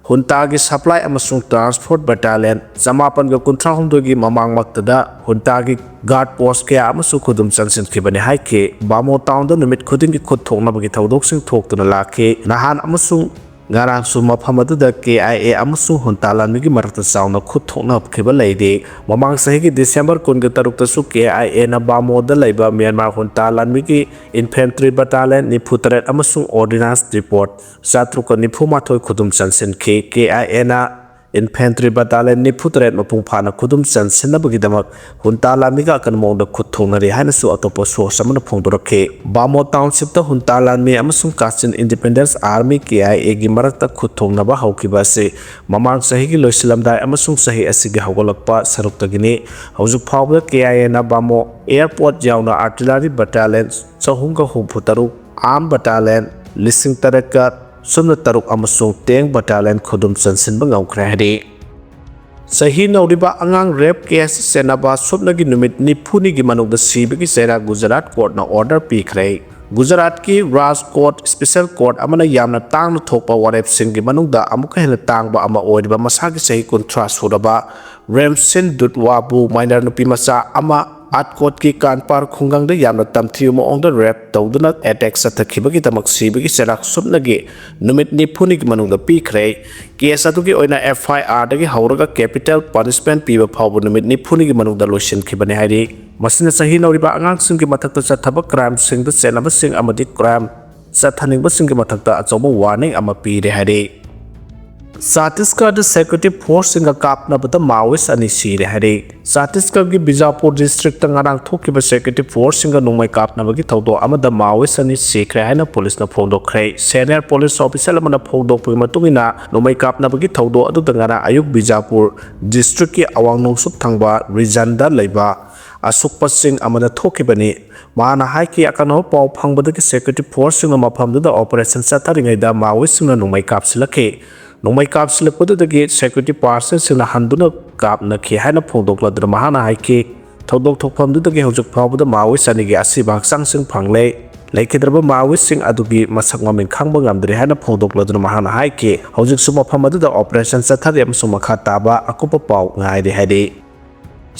ꯍꯨꯟꯇꯥꯒꯤ supply ꯑꯃꯁꯨꯡ transport battalion ꯆꯃꯥꯄꯟꯒ ꯀꯨꯟꯊ꯭ꯔꯥꯍꯨꯝꯗꯣꯏꯒꯤ ꯃꯃꯥꯡꯃꯛꯇꯗ ꯍꯨꯟꯇꯥꯒꯤ guard post ꯀꯌꯥ ꯑꯃꯁꯨ ꯈꯨꯗꯨꯝ ꯆꯟꯁꯤꯟꯈꯤꯕꯅꯤ ꯍꯥꯏꯈꯤ꯫ ꯕꯥꯃꯣ town ꯗ ꯅꯨꯃꯤꯠ ꯈꯨꯗꯤꯡꯒꯤ ꯈꯨꯠ ꯊꯣꯛꯅꯕꯒꯤ ꯊꯧꯗꯣꯛꯁꯤꯡ ꯊꯣꯛꯇꯨꯅ ꯂꯥꯛꯈꯤ꯫ ꯅꯍꯥꯟ ꯑꯃꯁꯨꯡ ꯉꯔꯥꯡꯁꯨ ꯃꯐꯝ ꯑꯗꯨꯗ K I A ꯑꯃꯁꯨꯡ ꯍꯨꯟꯇꯥ ꯂꯥꯟꯃꯤꯒꯤ ꯃꯔꯛꯇ ꯆꯥꯎꯅ ꯈꯨꯠ ꯊꯣꯛꯅꯈꯤꯕ ꯂꯩꯔꯤ꯫ ꯃꯃꯥꯡ ꯆꯍꯤꯒꯤ December ꯀꯨꯟꯒ ꯇꯔꯨꯛꯇꯁꯨ K I A ꯅ ꯕꯥꯃꯣꯗ ꯂꯩꯕ ꯃ꯭ꯌꯥꯟꯃꯥꯔ ꯍꯨꯟꯇꯥ ꯂꯥꯟꯃꯤꯒꯤ infantry battalion ꯅꯤꯐꯨ ꯇꯔꯦꯠ ꯑꯃꯁꯨꯡ ordnance depot ꯆꯥꯇ꯭ꯔꯨꯛꯀ ꯅꯤꯐꯨ ꯃꯥꯊꯣꯏ ꯈꯨꯗꯨꯝ ꯆꯟꯁꯤꯟꯈꯤ꯫ K I A ꯅ infantry battalion ꯅꯤꯐꯨ ꯇꯔꯦꯠ ꯃꯄꯨꯡ ꯐꯥꯅ ꯈꯨꯗꯨꯝ ꯆꯟꯁꯤꯟꯅꯕꯒꯤꯗꯃꯛ ꯍꯨꯟꯇꯥ ꯂꯥꯟꯃꯤꯒ ꯑꯀꯟꯕ ꯃꯑꯣꯡꯗ ꯈꯨꯠ ꯊꯣꯛꯅꯔꯤ ꯍꯥꯏꯅꯁꯨ ꯑꯇꯣꯞꯄ source ꯑꯃꯅ ꯐꯣꯡꯗꯣꯔꯛꯈꯤ꯫ ꯕꯥꯃꯣ township ꯇ ꯍꯨꯟꯇꯥ ꯂꯥꯟꯃꯤ ꯑꯃꯁꯨꯡ Kachin Independence Army, K I A ꯒꯤ ꯃꯔꯛꯇ ꯈꯨꯠ ꯊꯣꯛꯅꯕ ꯍꯧꯈꯤꯕ ꯑꯁꯤ ꯃꯃꯥꯡ ꯆꯍꯤꯒꯤ ꯂꯣꯏꯁꯤꯜꯂꯝꯗꯥꯏ ꯑꯃꯁꯨꯡ ꯆꯍꯤ ꯑꯁꯤꯒꯤ ꯍꯧꯒꯠꯂꯛꯄ ꯁꯔꯨꯛꯇꯒꯤꯅꯤ꯫ ꯍꯧꯖꯤꯛ ꯐꯥꯎꯕꯗ K I A ꯅ ꯕꯥꯃꯣ airport ꯌꯥꯎꯅ artillery battalion ꯆꯍꯨꯝꯒ ꯍꯨꯝꯐꯨ ꯇꯔꯨꯛ, arm battalion ꯂꯤꯁꯤꯡ ꯇꯔꯦꯠꯀ ꯁꯨꯞꯅ ꯇꯔꯨꯛ ꯑꯃꯁꯨꯡ tank battalion ꯈꯨꯗꯨꯝ ꯆꯟꯁꯤꯟꯕ ꯉꯝꯈ꯭ꯔꯦ ꯍꯥꯏꯔꯤ꯫ ꯆꯍꯤ ꯅꯧꯔꯤꯕ ꯑꯉꯥꯡ rape case ꯆꯦꯟꯅꯕ ꯁꯨꯞꯅꯒꯤ ꯅꯨꯃꯤꯠ ꯅꯤꯐꯨꯅꯤꯒꯤ ꯃꯅꯨꯡꯗ ꯁꯤꯕꯒꯤ ꯆꯩꯔꯥꯛ ꯒꯨꯖꯔꯥꯠ court ꯅ order ꯄꯤꯈ꯭ꯔꯦ꯫ ꯒꯨꯖꯔꯥꯠꯀꯤ ꯔꯥꯖꯀꯣꯠ special court ꯑꯃꯅ ꯌꯥꯝꯅ ꯇꯥꯡꯅ ꯊꯣꯛꯄ ꯋꯥꯔꯦꯞꯁꯤꯡꯒꯤ ꯃꯅꯨꯡꯗ ꯑꯃꯨꯛꯀ ꯍꯦꯟꯅ ꯇꯥꯡꯕ ꯑꯃ ꯑꯣꯏꯔꯤꯕ ꯃꯁꯥꯒꯤ ꯆꯍꯤ ꯀꯨꯟꯊ꯭ꯔꯥ ꯁꯨꯔꯕ ꯔꯦꯝꯁꯤꯟ ꯗꯨꯠꯋꯥꯕꯨ minor ꯅꯨꯄꯤ ꯃꯆꯥ ꯑꯃ ꯑꯥꯠꯀꯣꯠꯀꯤ ꯀꯥꯟꯄꯥꯔ ꯈꯨꯡꯒꯪꯗ ꯌꯥꯝꯅ ꯇꯝꯊꯤꯕ ꯃꯑꯣꯡꯗ ꯔꯦꯞ ꯇꯧꯗꯨꯅ ꯑꯦꯇꯦꯛ ꯆꯠꯊꯈꯤꯕꯒꯤꯗꯃꯛ ꯁꯤꯕꯒꯤ ꯆꯩꯔꯥꯛ ꯁꯨꯞꯅꯒꯤ ꯅꯨꯃꯤꯠ ꯅꯤꯐꯨꯅꯤꯒꯤ ꯃꯅꯨꯡꯗ ꯄꯤꯈ꯭ꯔꯦ꯫ ꯀꯦꯁ ꯑꯗꯨꯒꯤ ꯑꯣꯏꯅ FIR ꯗꯒꯤ ꯍꯧꯔꯒ ꯀꯦꯄꯤꯇꯦꯜ ꯄꯅꯤꯁꯃꯦꯟ ꯄꯤꯕ ꯐꯥꯎꯕ ꯅꯨꯃꯤꯠ ꯅꯤꯐꯨꯅꯤꯒꯤ ꯃꯅꯨꯡꯗ ꯂꯣꯏꯁꯤꯟꯈꯤꯕꯅꯤ ꯍꯥꯏꯔꯤ꯫ ꯃꯁꯤꯅ ꯆꯍꯤ ꯅꯧꯔꯤꯕ ꯑꯉꯥꯡꯁꯤꯡꯒꯤ ꯃꯊꯛꯇ ꯆꯠꯊꯕ ꯀ꯭ꯔꯥꯏꯝꯁꯤꯡꯗ ꯆꯦꯟꯅꯕꯁꯤꯡ ꯑꯃꯗꯤ ꯀ꯭ꯔꯥꯏꯝ ꯆꯠꯊꯅꯤꯡꯕꯁꯤꯡꯒꯤ ꯃꯊꯛꯇ ꯑꯆꯧꯕ ꯋꯥꯔꯅꯤꯡ ꯑꯃ ꯄꯤꯔꯦ ꯍꯥꯏꯔꯤ꯫ ꯆꯇꯤꯁꯒꯔꯗ ꯁꯦꯀ꯭ꯌꯨꯔꯤꯇꯤ ꯐꯣꯔꯁꯁꯤꯡꯒ ꯀꯥꯞꯅꯕꯗ ꯃꯥꯑꯣꯏꯁ ꯑꯅꯤ ꯁꯤꯔꯦ ꯍꯥꯏꯔꯤ꯫ ꯆꯇꯤꯁꯒꯔꯒꯤ ꯕꯤꯖꯥꯄꯨꯔ ꯗꯤꯁꯇ꯭ꯔꯤꯛꯇ ꯉꯔꯥꯡ ꯊꯣꯛꯈꯤꯕ ꯁꯦꯀ꯭ꯌꯨꯔꯤꯇꯤ ꯐꯣꯔꯁꯁꯤꯡꯒ ꯅꯣꯡꯃꯩ ꯀꯥꯞꯅꯕꯒꯤ ꯊꯧꯗꯣꯛ ꯑꯃꯗ ꯃꯥꯑꯣꯏꯁ ꯑꯅꯤ ꯁꯤꯈ꯭ꯔꯦ ꯍꯥꯏꯅ ꯄꯨꯂꯤꯁꯅ ꯐꯣꯡꯗꯣꯛꯈ꯭ꯔꯦ꯫ ꯁꯦꯅꯤꯌꯔ ꯄꯨꯂꯤꯁ ꯑꯣꯐꯤꯁꯤꯌꯦꯜ ꯑꯃꯅ ꯐꯣꯡꯗꯣꯛꯄꯒꯤ ꯃꯇꯨꯡ ꯏꯟꯅ, ꯅꯣꯡꯃꯩ ꯀꯥꯞꯅꯕꯒꯤ ꯊꯧꯗꯣꯛ ꯑꯗꯨꯗ ꯉꯔꯥꯡ ꯑꯌꯨꯛ ꯕꯤꯖꯥꯄꯨꯔ ꯗꯤꯁꯇ꯭ꯔꯤꯛꯀꯤ ꯑꯋꯥꯡ ꯅꯣꯡꯆꯨꯞ ꯊꯪꯕ ꯔꯤꯖꯟꯗ ꯂꯩꯕ ꯑꯁꯨꯛꯄ ꯁꯤꯡ ꯑꯃꯗ ꯊꯣꯛꯈꯤꯕꯅꯤ꯫ ꯃꯍꯥꯛꯅ ꯍꯥꯏꯈꯤ, ꯑꯀꯛꯅꯕ ꯄꯥꯎ ꯐꯪꯕꯗꯒꯤ ꯁꯦꯀ꯭ꯌꯨꯔꯤꯇꯤ ꯐꯣꯔꯁꯁꯤꯡꯅ ꯃꯐꯝꯗꯨꯗ ꯑꯣꯄꯔꯦꯁꯟ ꯆꯠꯊꯔꯤꯉꯩꯗ ꯃꯥꯑꯣꯏꯁꯤꯡꯅ ꯅꯣꯡꯃꯩ ꯀꯥꯞꯁꯤꯜꯂꯛꯈꯤ꯫ ꯅꯣꯡꯃꯩ ꯀꯥꯞꯁꯤꯜꯂꯛꯄꯗꯨꯗꯒꯤ ꯁꯦꯀ꯭ꯌꯨꯔꯤꯇꯤ ꯄꯥꯔꯁꯟꯁꯤꯡꯅ ꯍꯟꯗꯨꯅ ꯀꯥꯞꯅꯈꯤ ꯍꯥꯏꯅ ꯐꯣꯡꯗꯣꯛꯂꯗꯨꯅ ꯃꯍꯥꯛꯅ ꯍꯥꯏꯈꯤ, ꯊꯧꯗꯣꯛ ꯊꯣꯛꯐꯝꯗꯨꯗꯒꯤ ꯍꯧꯖꯤꯛ ꯐꯥꯎꯕꯗ ꯃꯥꯑꯣꯏꯁ ꯑꯅꯤꯒꯤ ꯑꯁꯤꯕ ꯍꯛꯆꯥꯡꯁꯤꯡ ꯐꯪꯂꯦ꯫ ꯂꯩꯈꯤꯗ꯭ꯔꯕ ꯃꯥꯑꯣꯏꯁꯤꯡ ꯑꯗꯨꯒꯤ ꯃꯁꯛ ꯃꯃꯤꯡ ꯈꯪꯕ ꯉꯝꯗ꯭ꯔꯤ ꯍꯥꯏꯅ ꯐꯣꯡꯗꯣꯛꯂꯗꯨꯅ ꯃꯍꯥꯛꯅ ꯍꯥꯏꯈꯤ, ꯍꯧꯖꯤꯛꯁꯨ ꯃꯐꯝ ꯑꯗꯨꯗ ꯑꯣꯄꯔꯦꯁꯟ ꯆꯠꯊꯔꯤ ꯑꯃꯁꯨꯡ ꯃꯈꯥ ꯇꯥꯕ ꯑꯀꯨꯞꯄ ꯄꯥꯎ ꯉꯥꯏꯔꯤ ꯍꯥꯏꯔꯤ꯫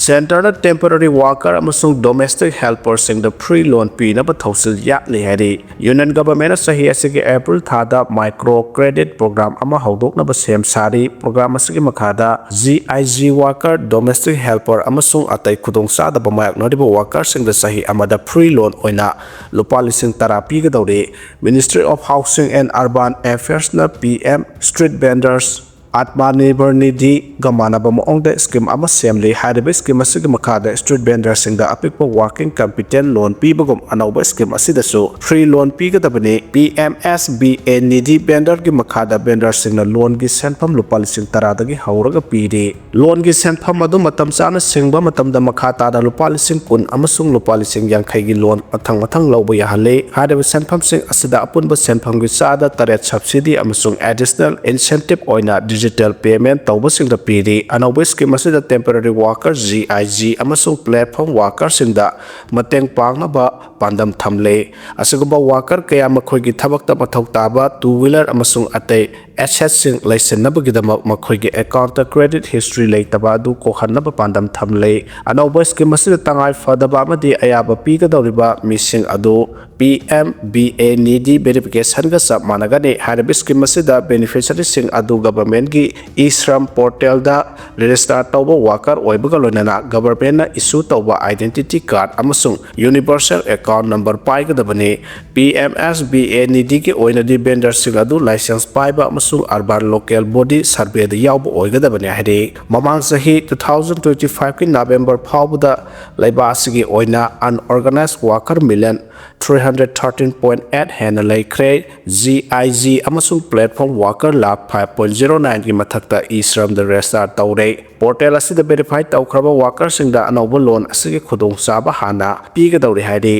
ꯁꯦꯟꯇꯔꯅ ꯇꯦꯝꯄꯔꯔꯤ ꯋꯥꯔꯀꯔ ꯑꯃꯁꯨꯡ ꯗꯣꯃꯦꯁꯇꯤꯛ ꯍꯦꯜꯄꯔꯁꯤꯡꯗ ꯐ꯭ꯔꯤ ꯂꯣꯟ ꯄꯤꯅꯕ ꯊꯧꯁꯤꯜ ꯌꯥꯠꯂꯤ ꯍꯥꯏꯔꯤ꯫ ꯌꯨꯅꯤꯌꯟ ꯒꯚꯔꯟꯃꯦꯟꯠꯅ ꯆꯍꯤ ꯑꯁꯤꯒꯤ ꯑꯦꯄ꯭ꯔꯤꯜ ꯊꯥꯗ ꯃꯥꯏꯀ꯭ꯔꯣ ꯀ꯭ꯔꯦꯗꯤꯠ ꯄ꯭ꯔꯣꯒ꯭ꯔꯥꯝ ꯑꯃ ꯍꯧꯗꯣꯛꯅꯕ ꯁꯦꯝ ꯁꯥꯔꯤ꯫ ꯄ꯭ꯔꯣꯒ꯭ꯔꯥꯝ ꯑꯁꯤꯒꯤ ꯃꯈꯥꯗ ꯖꯤ ꯑꯥꯏ ꯖꯤ ꯋꯥꯔꯀꯔ, ꯗꯣꯃꯦꯁꯇꯤꯛ ꯍꯦꯜꯄꯔ ꯑꯃꯁꯨꯡ ꯑꯇꯩ ꯈꯨꯗꯣꯡꯆꯥꯗꯕ ꯃꯥꯌꯣꯛꯅꯔꯤꯕ ꯋꯥꯔꯀꯔꯁꯤꯡꯗ ꯆꯍꯤ ꯑꯃꯗ ꯐ꯭ꯔꯤ ꯂꯣꯟ ꯑꯣꯏꯅ ꯂꯨꯄꯥ ꯂꯤꯁꯤꯡ ꯇꯔꯥ ꯄꯤꯒꯗꯧꯔꯤ꯫ Ministry of Housing and Urban Affairsꯅ P M Street Vendors, Atmanirbhar Nidhiꯒ ꯃꯥꯟꯅꯕ ꯃꯑꯣꯡꯗ ꯁ꯭ꯀꯤꯝ ꯑꯃ ꯁꯦꯝꯂꯤ꯫ ꯍꯥꯏꯔꯤꯕ ꯁ꯭ꯀꯤꯝ ꯑꯁꯤꯒꯤ ꯃꯈꯥꯗ ꯁ꯭ꯇ꯭ꯔꯤꯠ ꯚꯦꯟꯗꯔꯁꯤꯡꯗ ꯑꯄꯤꯛꯄ ꯋꯥꯔꯀꯤꯡ ꯀꯦꯄꯤꯇꯦꯜ ꯂꯣꯟ ꯄꯤꯕꯒꯨꯝ ꯑꯅꯧꯕ ꯁ꯭ꯀꯤꯝ ꯑꯁꯤꯗꯁꯨ ꯐ꯭ꯔꯤ ꯂꯣꯟ ꯄꯤꯒꯗꯕꯅꯤ꯫ P M S B A Nidhi ꯚꯦꯟꯗꯔꯒꯤ ꯃꯈꯥꯗ ꯚꯦꯟꯗꯔꯁꯤꯡꯅ ꯂꯣꯟꯒꯤ ꯁꯦꯟꯐꯝ ꯂꯨꯄꯥ ꯂꯤꯁꯤꯡ ꯇꯔꯥꯗꯒꯤ ꯍꯧꯔꯒ ꯄꯤꯔꯤ꯫ ꯂꯣꯟꯒꯤ ꯁꯦꯟꯐꯝ ꯑꯗꯨ ꯃꯇꯝ ꯆꯥꯅ ꯁꯤꯡꯕ ꯃꯇꯝꯗ ꯃꯈꯥ ꯇꯥꯅ ꯂꯨꯄꯥ ꯂꯤꯁꯤꯡ ꯀꯨꯟ ꯑꯃꯁꯨꯡ ꯂꯨꯄꯥ ꯂꯤꯁꯤꯡ ꯌꯥꯡꯈꯩꯒꯤ ꯂꯣꯟ ꯃꯊꯪ ꯃꯊꯪ ꯂꯧꯕ ꯌꯥꯍꯜꯂꯤ꯫ ꯍꯥꯏꯔꯤꯕ ꯁꯦꯟꯐꯝꯁꯤꯡ ꯑꯁꯤꯗ ꯑꯄꯨꯟꯕ ꯁꯦꯟꯐꯝꯒꯤ ꯆꯥꯗ ꯇꯔꯦꯠ ꯁꯕꯁꯤꯗꯤ ꯑꯃꯁꯨꯡ ꯑꯦꯗꯤꯁꯅꯦꯜ ꯏꯟꯁꯦꯟꯇꯤꯚ ꯑꯣꯏꯅ digital payment ꯇꯧꯕꯁꯤꯡꯗ ꯄꯤꯔꯤ꯫ ꯑꯅꯧꯕ scheme ꯑꯁꯤꯗ temporary worker, G I G, ꯑꯃꯁꯨꯡ platform workerꯁꯤꯡꯗ ꯃꯇꯦꯡ ꯄꯥꯡꯅꯕ ꯄꯥꯟꯗꯝ ꯊꯝꯂꯤ꯫ ꯑꯁꯤꯒꯨꯝꯕ worker ꯀꯌꯥ ꯃꯈꯣꯏꯒꯤ ꯊꯕꯛꯇ ꯃꯊꯧ ꯇꯥꯕ two wheeler ꯑꯃꯁꯨꯡ ꯑꯇꯩ assetsꯁꯤꯡ ꯂꯩꯁꯤꯟꯅꯕꯒꯤꯗꯃꯛ ꯃꯈꯣꯏꯒꯤ accountꯇ credit history ꯂꯩꯇꯕ ꯑꯗꯨ ꯀꯣꯛꯍꯟꯅꯕ ꯄꯥꯟꯗꯝ ꯊꯝꯂꯤ꯫ ꯑꯅꯧꯕ scheme ꯑꯁꯤꯗ ꯇꯉꯥꯏ ꯐꯗꯕ ꯑꯃꯗꯤ ꯑꯌꯥꯕ ꯄꯤꯒꯗꯧꯔꯤꯕ ꯃꯤꯁꯤꯡ ꯑꯗꯨ P M V A Nidhi verificationꯒ ꯆꯞ ꯃꯥꯟꯅꯒꯅꯤ꯫ ꯍꯥꯏꯔꯤꯕ scheme ꯑꯁꯤꯗ beneficiaryꯁꯤꯡ ꯑꯗꯨ governmentꯀꯤ e-Shram portalꯗ register ꯇꯧꯕ worker ꯑꯣꯏꯕꯒ ꯂꯣꯏꯅꯅ governmentꯅ issue ꯇꯧꯕ identity card ꯑꯃꯁꯨꯡ universal account number ꯄꯥꯏꯒꯗꯕꯅꯤ꯫ P M S V A Nidhiꯒꯤ ꯑꯣꯏꯅꯗꯤ vendorꯁꯤꯡ ꯑꯗꯨ license ꯄꯥꯏꯕ ꯑꯃꯁꯨꯡ urban local body surveyꯗ ꯌꯥꯎꯕ ꯑꯣꯏꯒꯗꯕꯅꯤ ꯍꯥꯏꯔꯤ꯫ ꯃꯃꯥꯡ ꯆꯍꯤ two thousand twenty fiveꯀꯤ November ꯐꯥꯎꯕꯗ ꯂꯩꯕꯥꯛ ꯑꯁꯤꯒꯤ ꯑꯣꯏꯅ unorganized worker million three hundred thirteen point eight ꯍꯦꯟꯅ ꯂꯩꯈ꯭ꯔꯦ꯫ G I G ꯑꯃꯁꯨꯡ platform worker lakh five point zero nineꯒꯤ ꯃꯊꯛꯇ e-Shramꯗ register ꯇꯧꯔꯦ꯫ Portal ꯑꯁꯤꯗ verify ꯇꯧꯈ꯭ꯔꯕ workerꯁꯤꯡꯗ ꯑꯅꯧꯕ loan ꯑꯁꯤꯒꯤ ꯈꯨꯗꯣꯡꯆꯥꯕ ꯍꯥꯟꯅ ꯄꯤꯒꯗꯧꯔꯤ ꯍꯥꯏꯔꯤ꯫